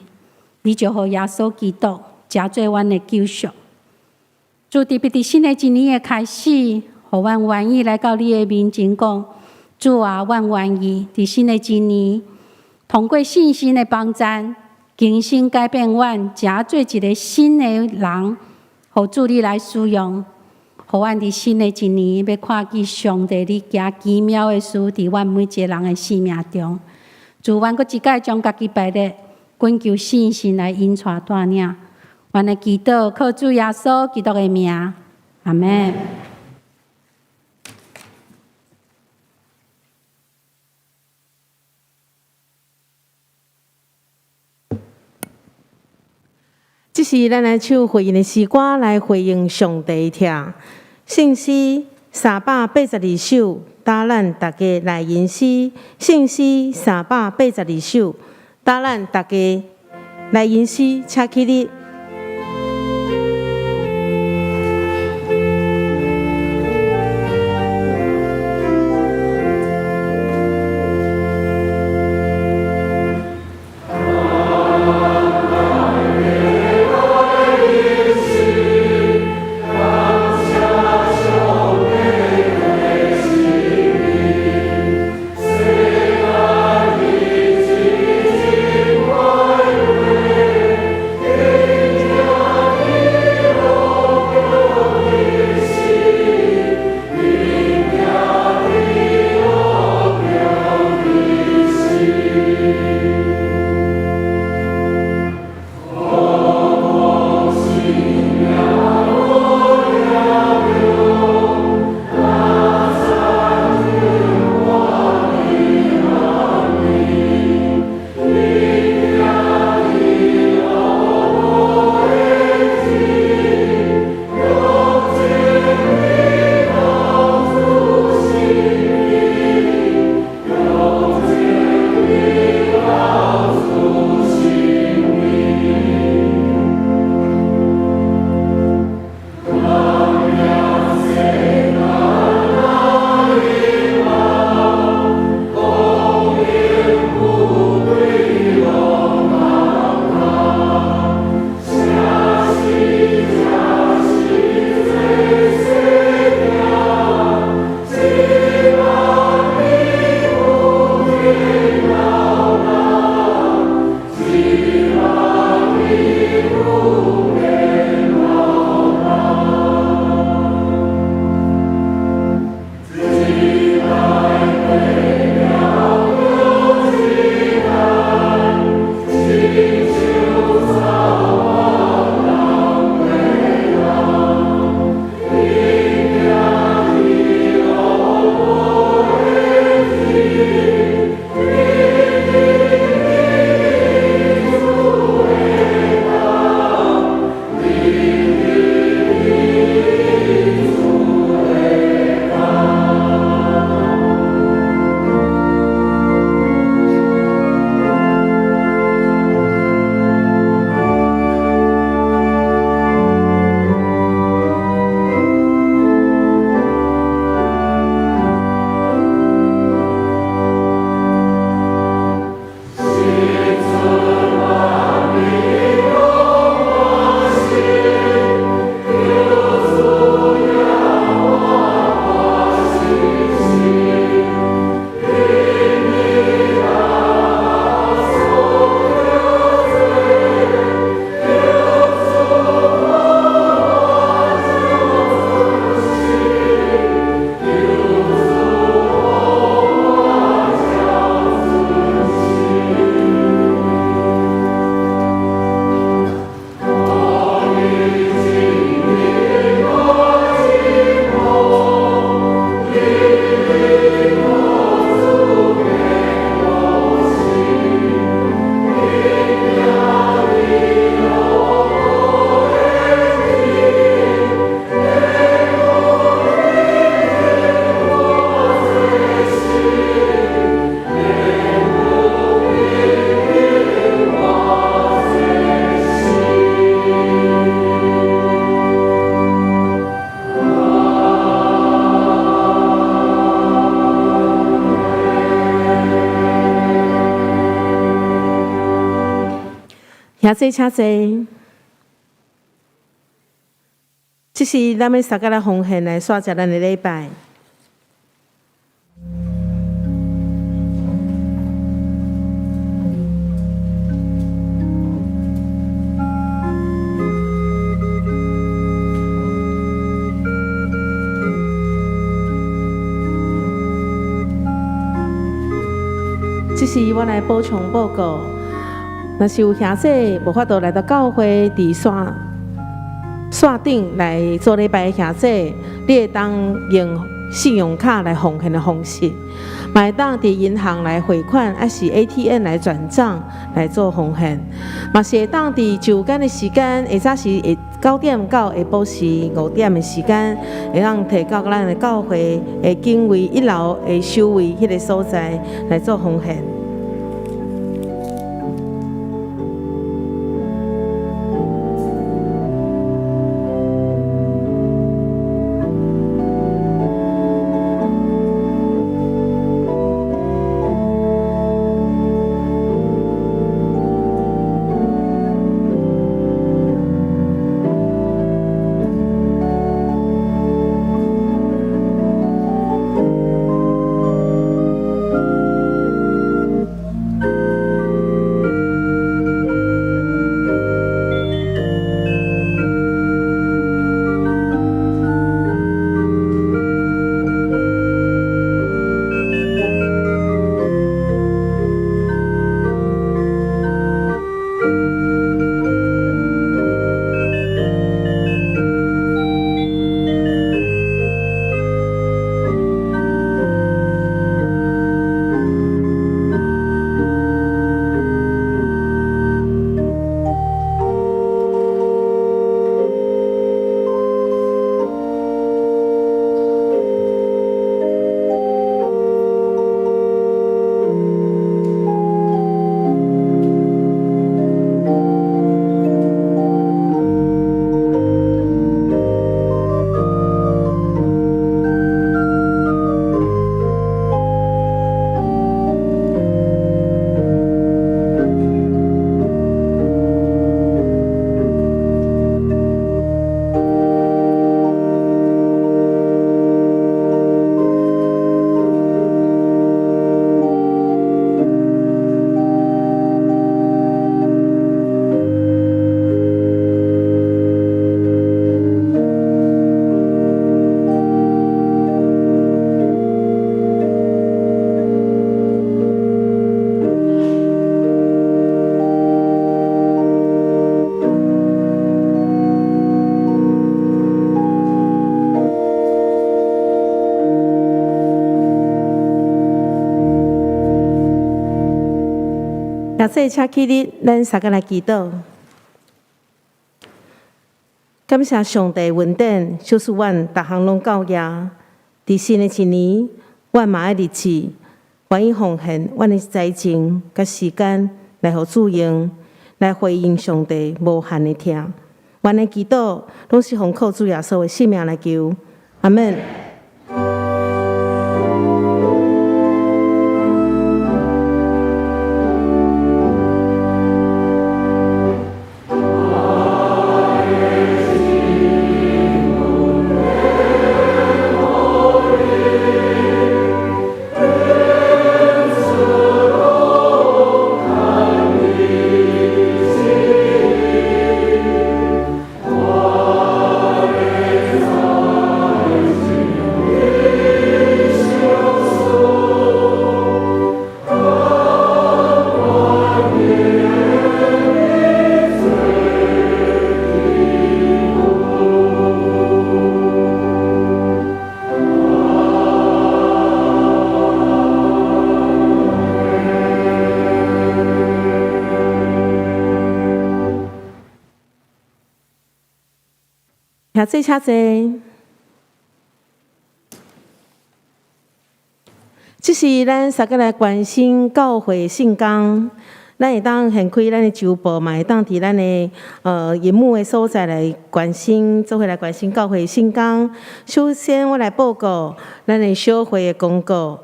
你就予耶穌基督成做阮的救贖。主，特別佇新的一年的開始，予阮願意來到你的面前講，主啊，阮願意佇新的一年，通過信心的幫贊，更新改變阮，成做一个新的人，予主你來使用，予阮佇新的一年，欲看見上帝你行奇妙的事，佇阮每一个人的生命中。主，阮閣一擺將家己擺列，懇求聖神來引帶帶領。阮的祈禱靠主耶穌基督的名，阿們。這時咱來唱回應的詩歌來回應上帝疼。聖詩382首，帶咱大家來吟詩。聖詩382首，帶咱大家來吟詩，請起立。 世兄弟請坐。這是咱欲相共來奉獻來煞結咱的禮拜。這是我來補充報告。若是有兄弟無法度來到教會，佇線線頂來做禮拜的兄弟，你會當用信用卡來奉獻的方式，嘛會當佇銀行來匯款，抑是 ATM 來轉帳來做奉獻，嘛是會當佇周間的時間，下早時9點到下晡時5點的時間，會當提到咱的教會的警衛一樓的守衛彼个所在來做奉獻。兄弟請起立，咱相共來祈禱。感謝上帝恩典，賞賜阮逐項攏夠額。佇新的一年，阮嘛愛立志，願意奉獻阮的才情佮時間來予主用，來回應上帝無限的疼。阮的祈禱攏是奉靠主耶穌的聖名來求，阿們。兄弟請坐。這是咱相共來關心教會聖工，咱會當掀開咱的周報，嘛會當佇咱的螢幕的所在來關心，做伙來關心教會聖工。首先，我來報告咱的小會的公告。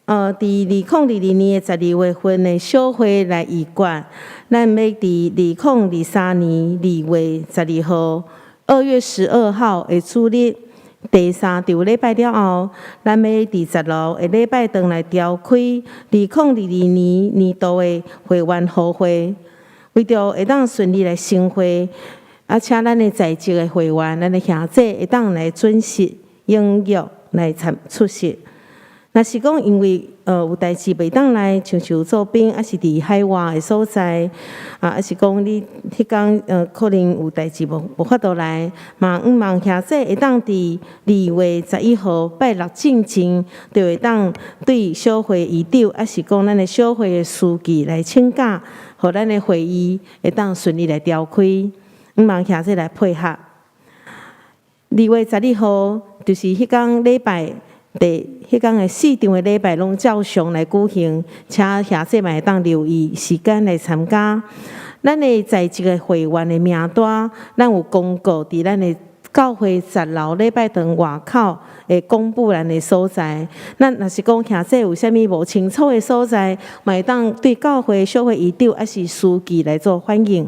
佇2022年的12月份的小會來議決，咱欲佇2023年2月12號，2月12號的主日，第三場禮拜了後，咱欲佇十樓的禮拜堂來召開2022年年度的會員予會，為著會當順利來成會，啊，請咱的在職的會員，咱的兄弟會當來準時踴躍來參出席。若是講因為有代誌袂當來，親像做兵，抑是佇海外的所在，啊，抑是講你彼工可能有代誌無法度來，嘛向望兄弟會當佇2月11號拜六進前，就會當對小會議長，抑是講咱的小會的司儀來請假，予咱的會議會當順利來召開，向望兄弟來配合。2月12號就是彼工禮拜。第彼工的四場的禮拜攏照常來舉行，請兄弟們會當留意時間來參加。咱的在職的會員的名單，咱有公告佇咱的教會十樓禮拜堂外口會公布咱的所在。咱若是講兄弟有啥物無清楚的所在，嘛會當對教會小會議長抑是司儀來做反映。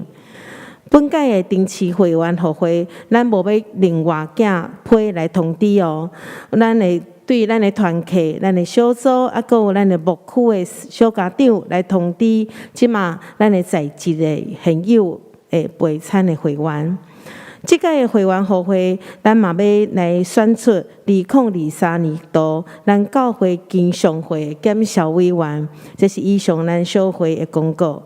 本屆的定期會員予會，咱無欲另外寄批來通知哦。咱會對咱的團契、咱的小組，啊，閣有咱的牧區的小家長來通知，這馬咱的在職的現有的備參的會員。這屆的會員予會，咱嘛欲來選出2023年度咱教會經常會檢視委員，這是以上咱小會的公告。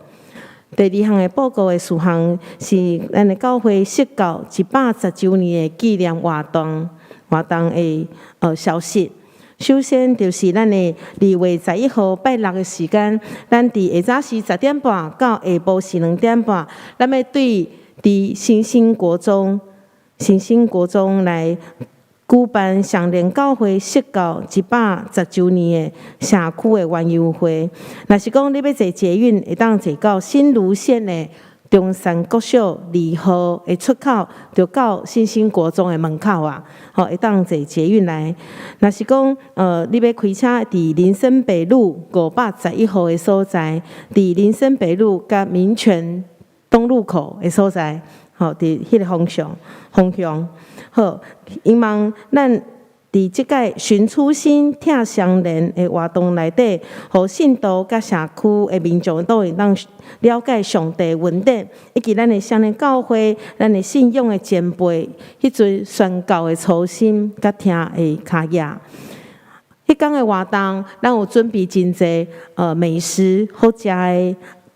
第二項的報告的事項是咱的教會釋教110週年的紀念活動的消息。首先就是咱的2月11號拜六的時間，咱佇下早時10點半到下晡時2點半，咱欲對佇新興國中來舉辦雙連教會釋教110週年的社區的園遊會。若是講你欲坐捷運，會當坐到新蘆線的中山國小2號的出口，就到新興國中的門口啊，吼，會當坐捷運來。若是講，你欲開車佇林森北路511號的所在，佇林森北路佮民權東路口的所在，吼，佇彼个方向。好，希望咱佇這屆尋初心、疼雙連的活動內底，予信徒佮社區的民眾都會當了解上帝恩典，以及咱的雙連教會、咱的信仰的前輩，彼陣宣教的初心佮疼的跤跡。彼工的活動，咱有準備真濟美食好食的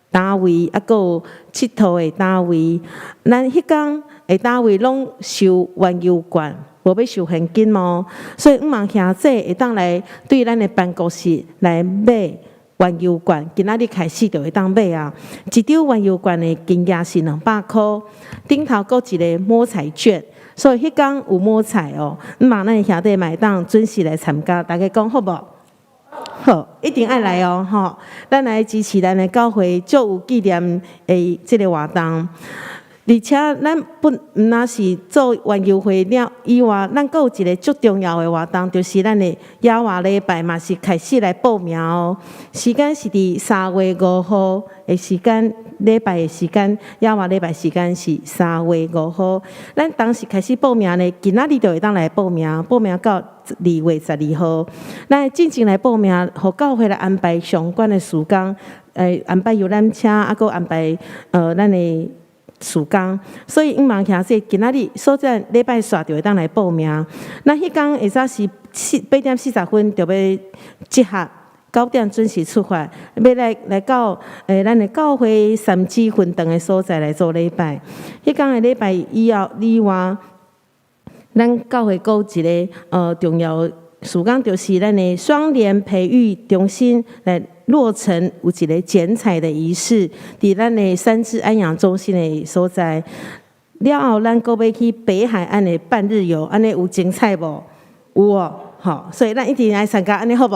單位，啊，閣有𨑨迌的單位。咱彼工的單位攏收園遊券，無欲收現金哦。所以，向望兄弟會當來對咱的辦公室來買園遊券，今仔日開始就會當買啊。一張園遊券的金額是200箍，頂頭閣一个摸彩券，所以彼工有摸彩哦。向望咱的兄弟嘛會當準時來參加，大家講好無？好，一定愛來哦，吼！咱來支持咱的教會，足有紀念的這个活動。而且，咱不毋但是做園遊會了以外，咱閣有一个足重要的活動，就是咱的野外禮拜嘛是開始來報名哦。時間是佇3月5號的時間，禮拜的時間，野外禮拜時間是三月五號。咱當時開始報名呢，今仔日就會當來報名，報名到2月12號。咱進前來報名，予教會來安排相關的時間，安排遊覽車，啊，閣安排咱的時間，所以向望兄弟今仔日所在禮拜煞就會當來報名。咱彼工下早時8點40分就欲集合，9點準時出發，欲來到咱的教會三芝分堂的所在來做禮拜。彼工的禮拜以後以外，咱教會閣有一个重要事工，就是咱的雙聯培育中心來落成有一个剪彩的儀式，佇咱的三芝安養中心的所在。了後，咱閣欲去北海岸的半日遊，按呢有精彩無？有哦，吼，所以咱一定愛參加，按呢好無？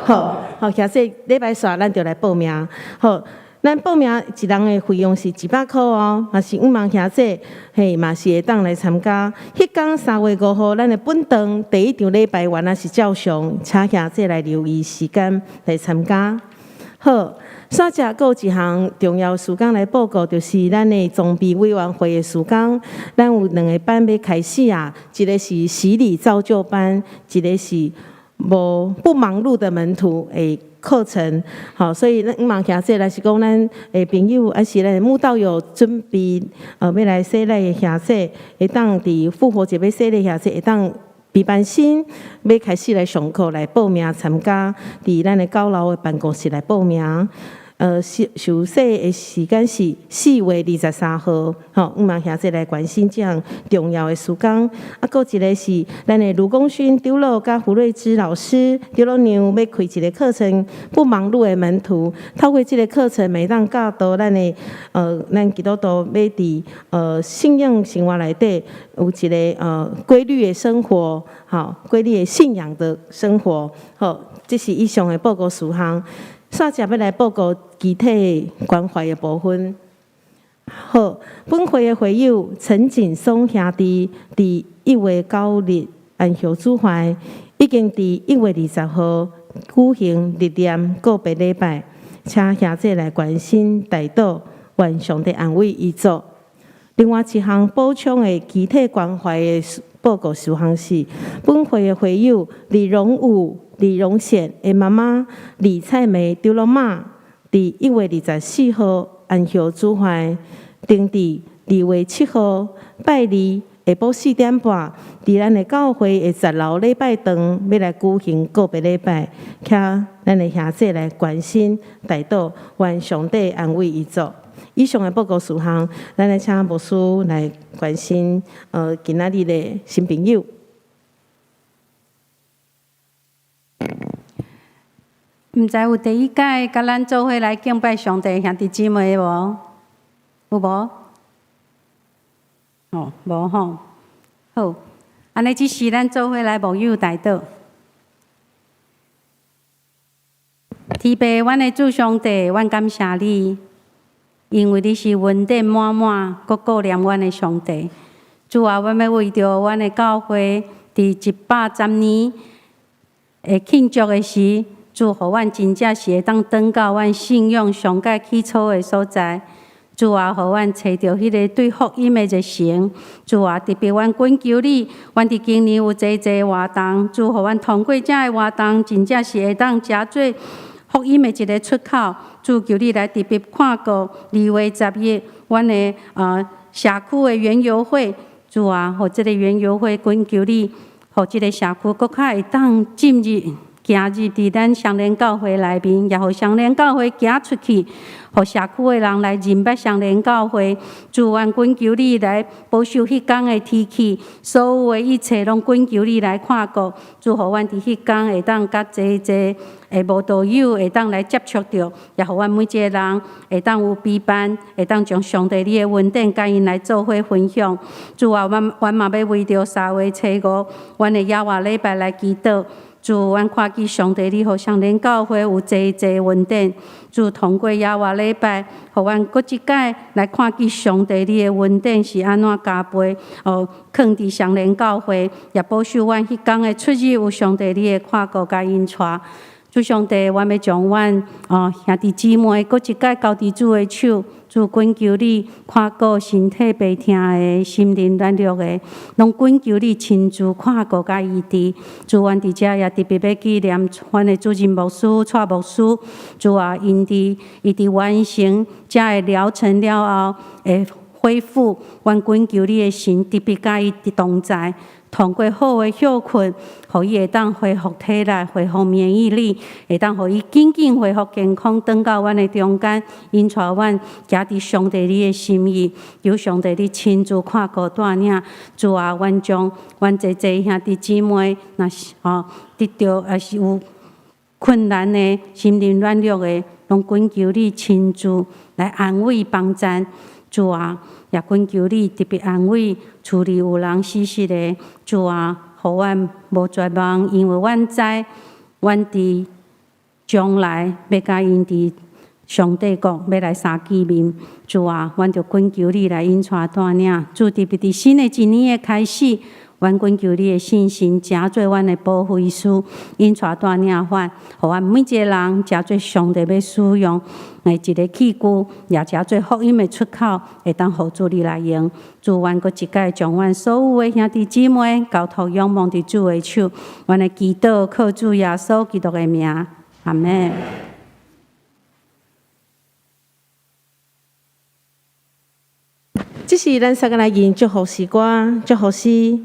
好，好，兄弟禮拜煞咱就來報名。好，咱報名一人的費用是100箍哦，若是向望兄姊，嘿，嘛是會當來參加。彼工3月5號，咱的本堂第一場禮拜原來是照常，請兄姊來留意時間來參加。好，煞者閣有一項重要事工來報告，就是咱的裝備委員會的事工。咱有兩个班欲開始啊，一个是洗禮造就班，一个是無不忙碌的門徒的課程。好，所以咱向望兄姊，若是講咱的朋友，抑是咱的慕道友準備欲來洗禮的兄姊，會當佇復活節欲洗禮兄姊，會當備班先欲開始來上課來報名參加，佇咱的九樓的辦公室來報名。受洗的時間是4月23號，吼，向望兄姊來關心這項重要的事工。啊，閣一个是咱的盧功勳長老佮胡瑞芝老師長老娘欲開一个課程，不忙碌的門徒。透過這个課程，會當教導咱的咱基督徒欲佇信仰生活內底有一个規律的生活，吼，規律的信仰的生活，好，這是以上的報告事項。煞者欲來報告肢體關懷的部分。好，本會的會友陳景松兄弟，佇1月9日安息主懷，已經佇1月20號舉行日念告別禮拜，請兄姊來關心代禱，願上帝安慰遺族。另外一項補充的肢體關懷的報告事項是，本會的會友李榮武、李榮顯的媽媽李彩梅長老媽，佇1月24號安息主懷，定佇2月7號拜二下晡4點半，佇咱的教會的10樓禮拜堂，欲來舉行告別禮拜，請咱的兄姊來關心代禱，願上帝安慰遺族。以上的報告事項，咱來請牧師來關心今仔日的新朋友。毋知有第一擺佮咱做伙來敬拜上帝兄弟姊妹無？有無？哦，無吼。好，按呢這時咱做伙來默想代禱。天父，阮的主上帝，阮感謝你，因為你是恩典滿滿、閣顧念阮的上帝。主啊，阮欲為著阮的教會佇110年的慶祝的時，主予阮真正是會當轉到阮信仰上蓋起初的所在。主啊，予阮揣著彼个對福音的熱誠。主啊，特別阮懇求你，阮佇今年有濟濟活動，主予阮通過這个活動，真正是會當誠做福音的一个出口。主求你來特別看顧2月11，阮的社區的園遊會。主啊，予這个園遊會懇求你，予這个社區閣較會當進入。行入佇咱雙連教會內面，也予雙連教會行出去，予社區的人來認捌雙連教會。主，阮懇求你來保守彼工的天氣，所有的一切攏懇求你來看顧。主，予阮佇彼工會當佮濟濟的慕道友會當來接觸著，也予阮每一个人會當有陪伴，會當將上帝你的恩典佮𪜶來做伙分享。主啊，阮嘛欲為著3月初5，阮的野外禮拜來祈禱。主，阮看見上帝，你予雙連教會有濟濟恩典。主，通過野外禮拜，予阮閣一擺來看見上帝你的恩典是按怎加倍哦，囥佇雙連教會，也保守阮彼工的出入有上帝你的看顧佮引帶。主上帝，阮欲將阮哦兄弟姊妹閣一擺交佇主的手，主懇求你看顧身體病痛的、心靈軟弱的，攏懇求你親自看顧佮醫治。主，阮佇遮也特別欲紀念阮的主任牧師、蔡牧師。主啊，𪜶佇伊佇完成遮个療程了後，會恢復。阮懇求你的神特別佮伊同在。通過好的歇睏，予伊會當恢復體力、恢復免疫力，會當予伊緊緊恢復健康，轉到阮的中間，引帶阮行佇上帝你的心意，求上帝你親自看顧帶領。主啊，阮將阮濟濟兄弟姊妹，若是吼得著抑是有困難的、心靈軟弱的，攏懇求你親自來安慰幫贊。主啊，也懇求你特別安慰厝裡有人死歿的。主啊，予阮無絕望，因為阮知，阮佇將來欲佮𪜶佇上帝國欲來三見面。主啊，阮著懇求你來引帶帶領。主，特別佇新的一年的開始，阮懇求你的聖神，成做阮的保惠師，引帶帶領阮，予阮每一个人成做上帝欲使用的一个器具，也成做福音的出口，會當予主你來用。主，阮閣一擺將阮所有的兄弟姊妹交託仰望佇主的手，阮的祈禱靠主耶穌基督的名，阿們。這是咱三个來吟祝福詩歌，祝福詩，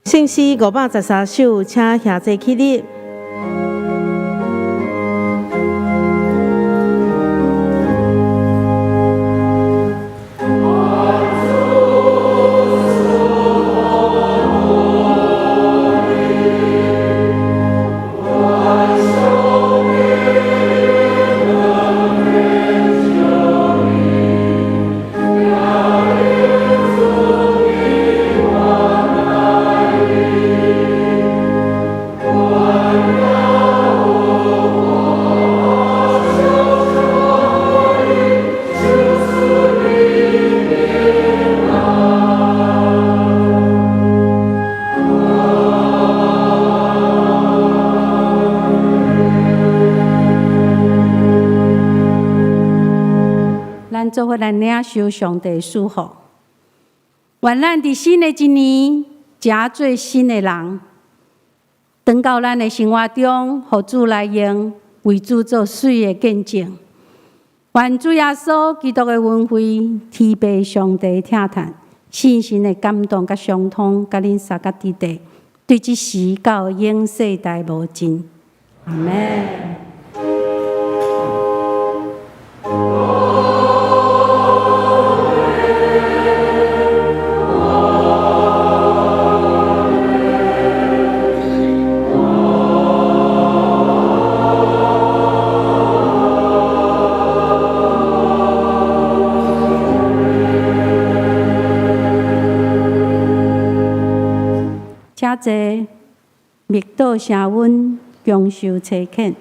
聖詩513首，請兄弟起立。咱做伙來領受上帝祝福。願咱佇新的一年，成做新的人，轉到咱的生活中，予主來用，為主做媠的見證。願主耶穌基督的恩惠、天父上帝疼疼、聖神的感動佮相通，佮恁三甲弟弟，對這時到永世代無盡。阿們。請坐，默禱聲阮，共受差遣。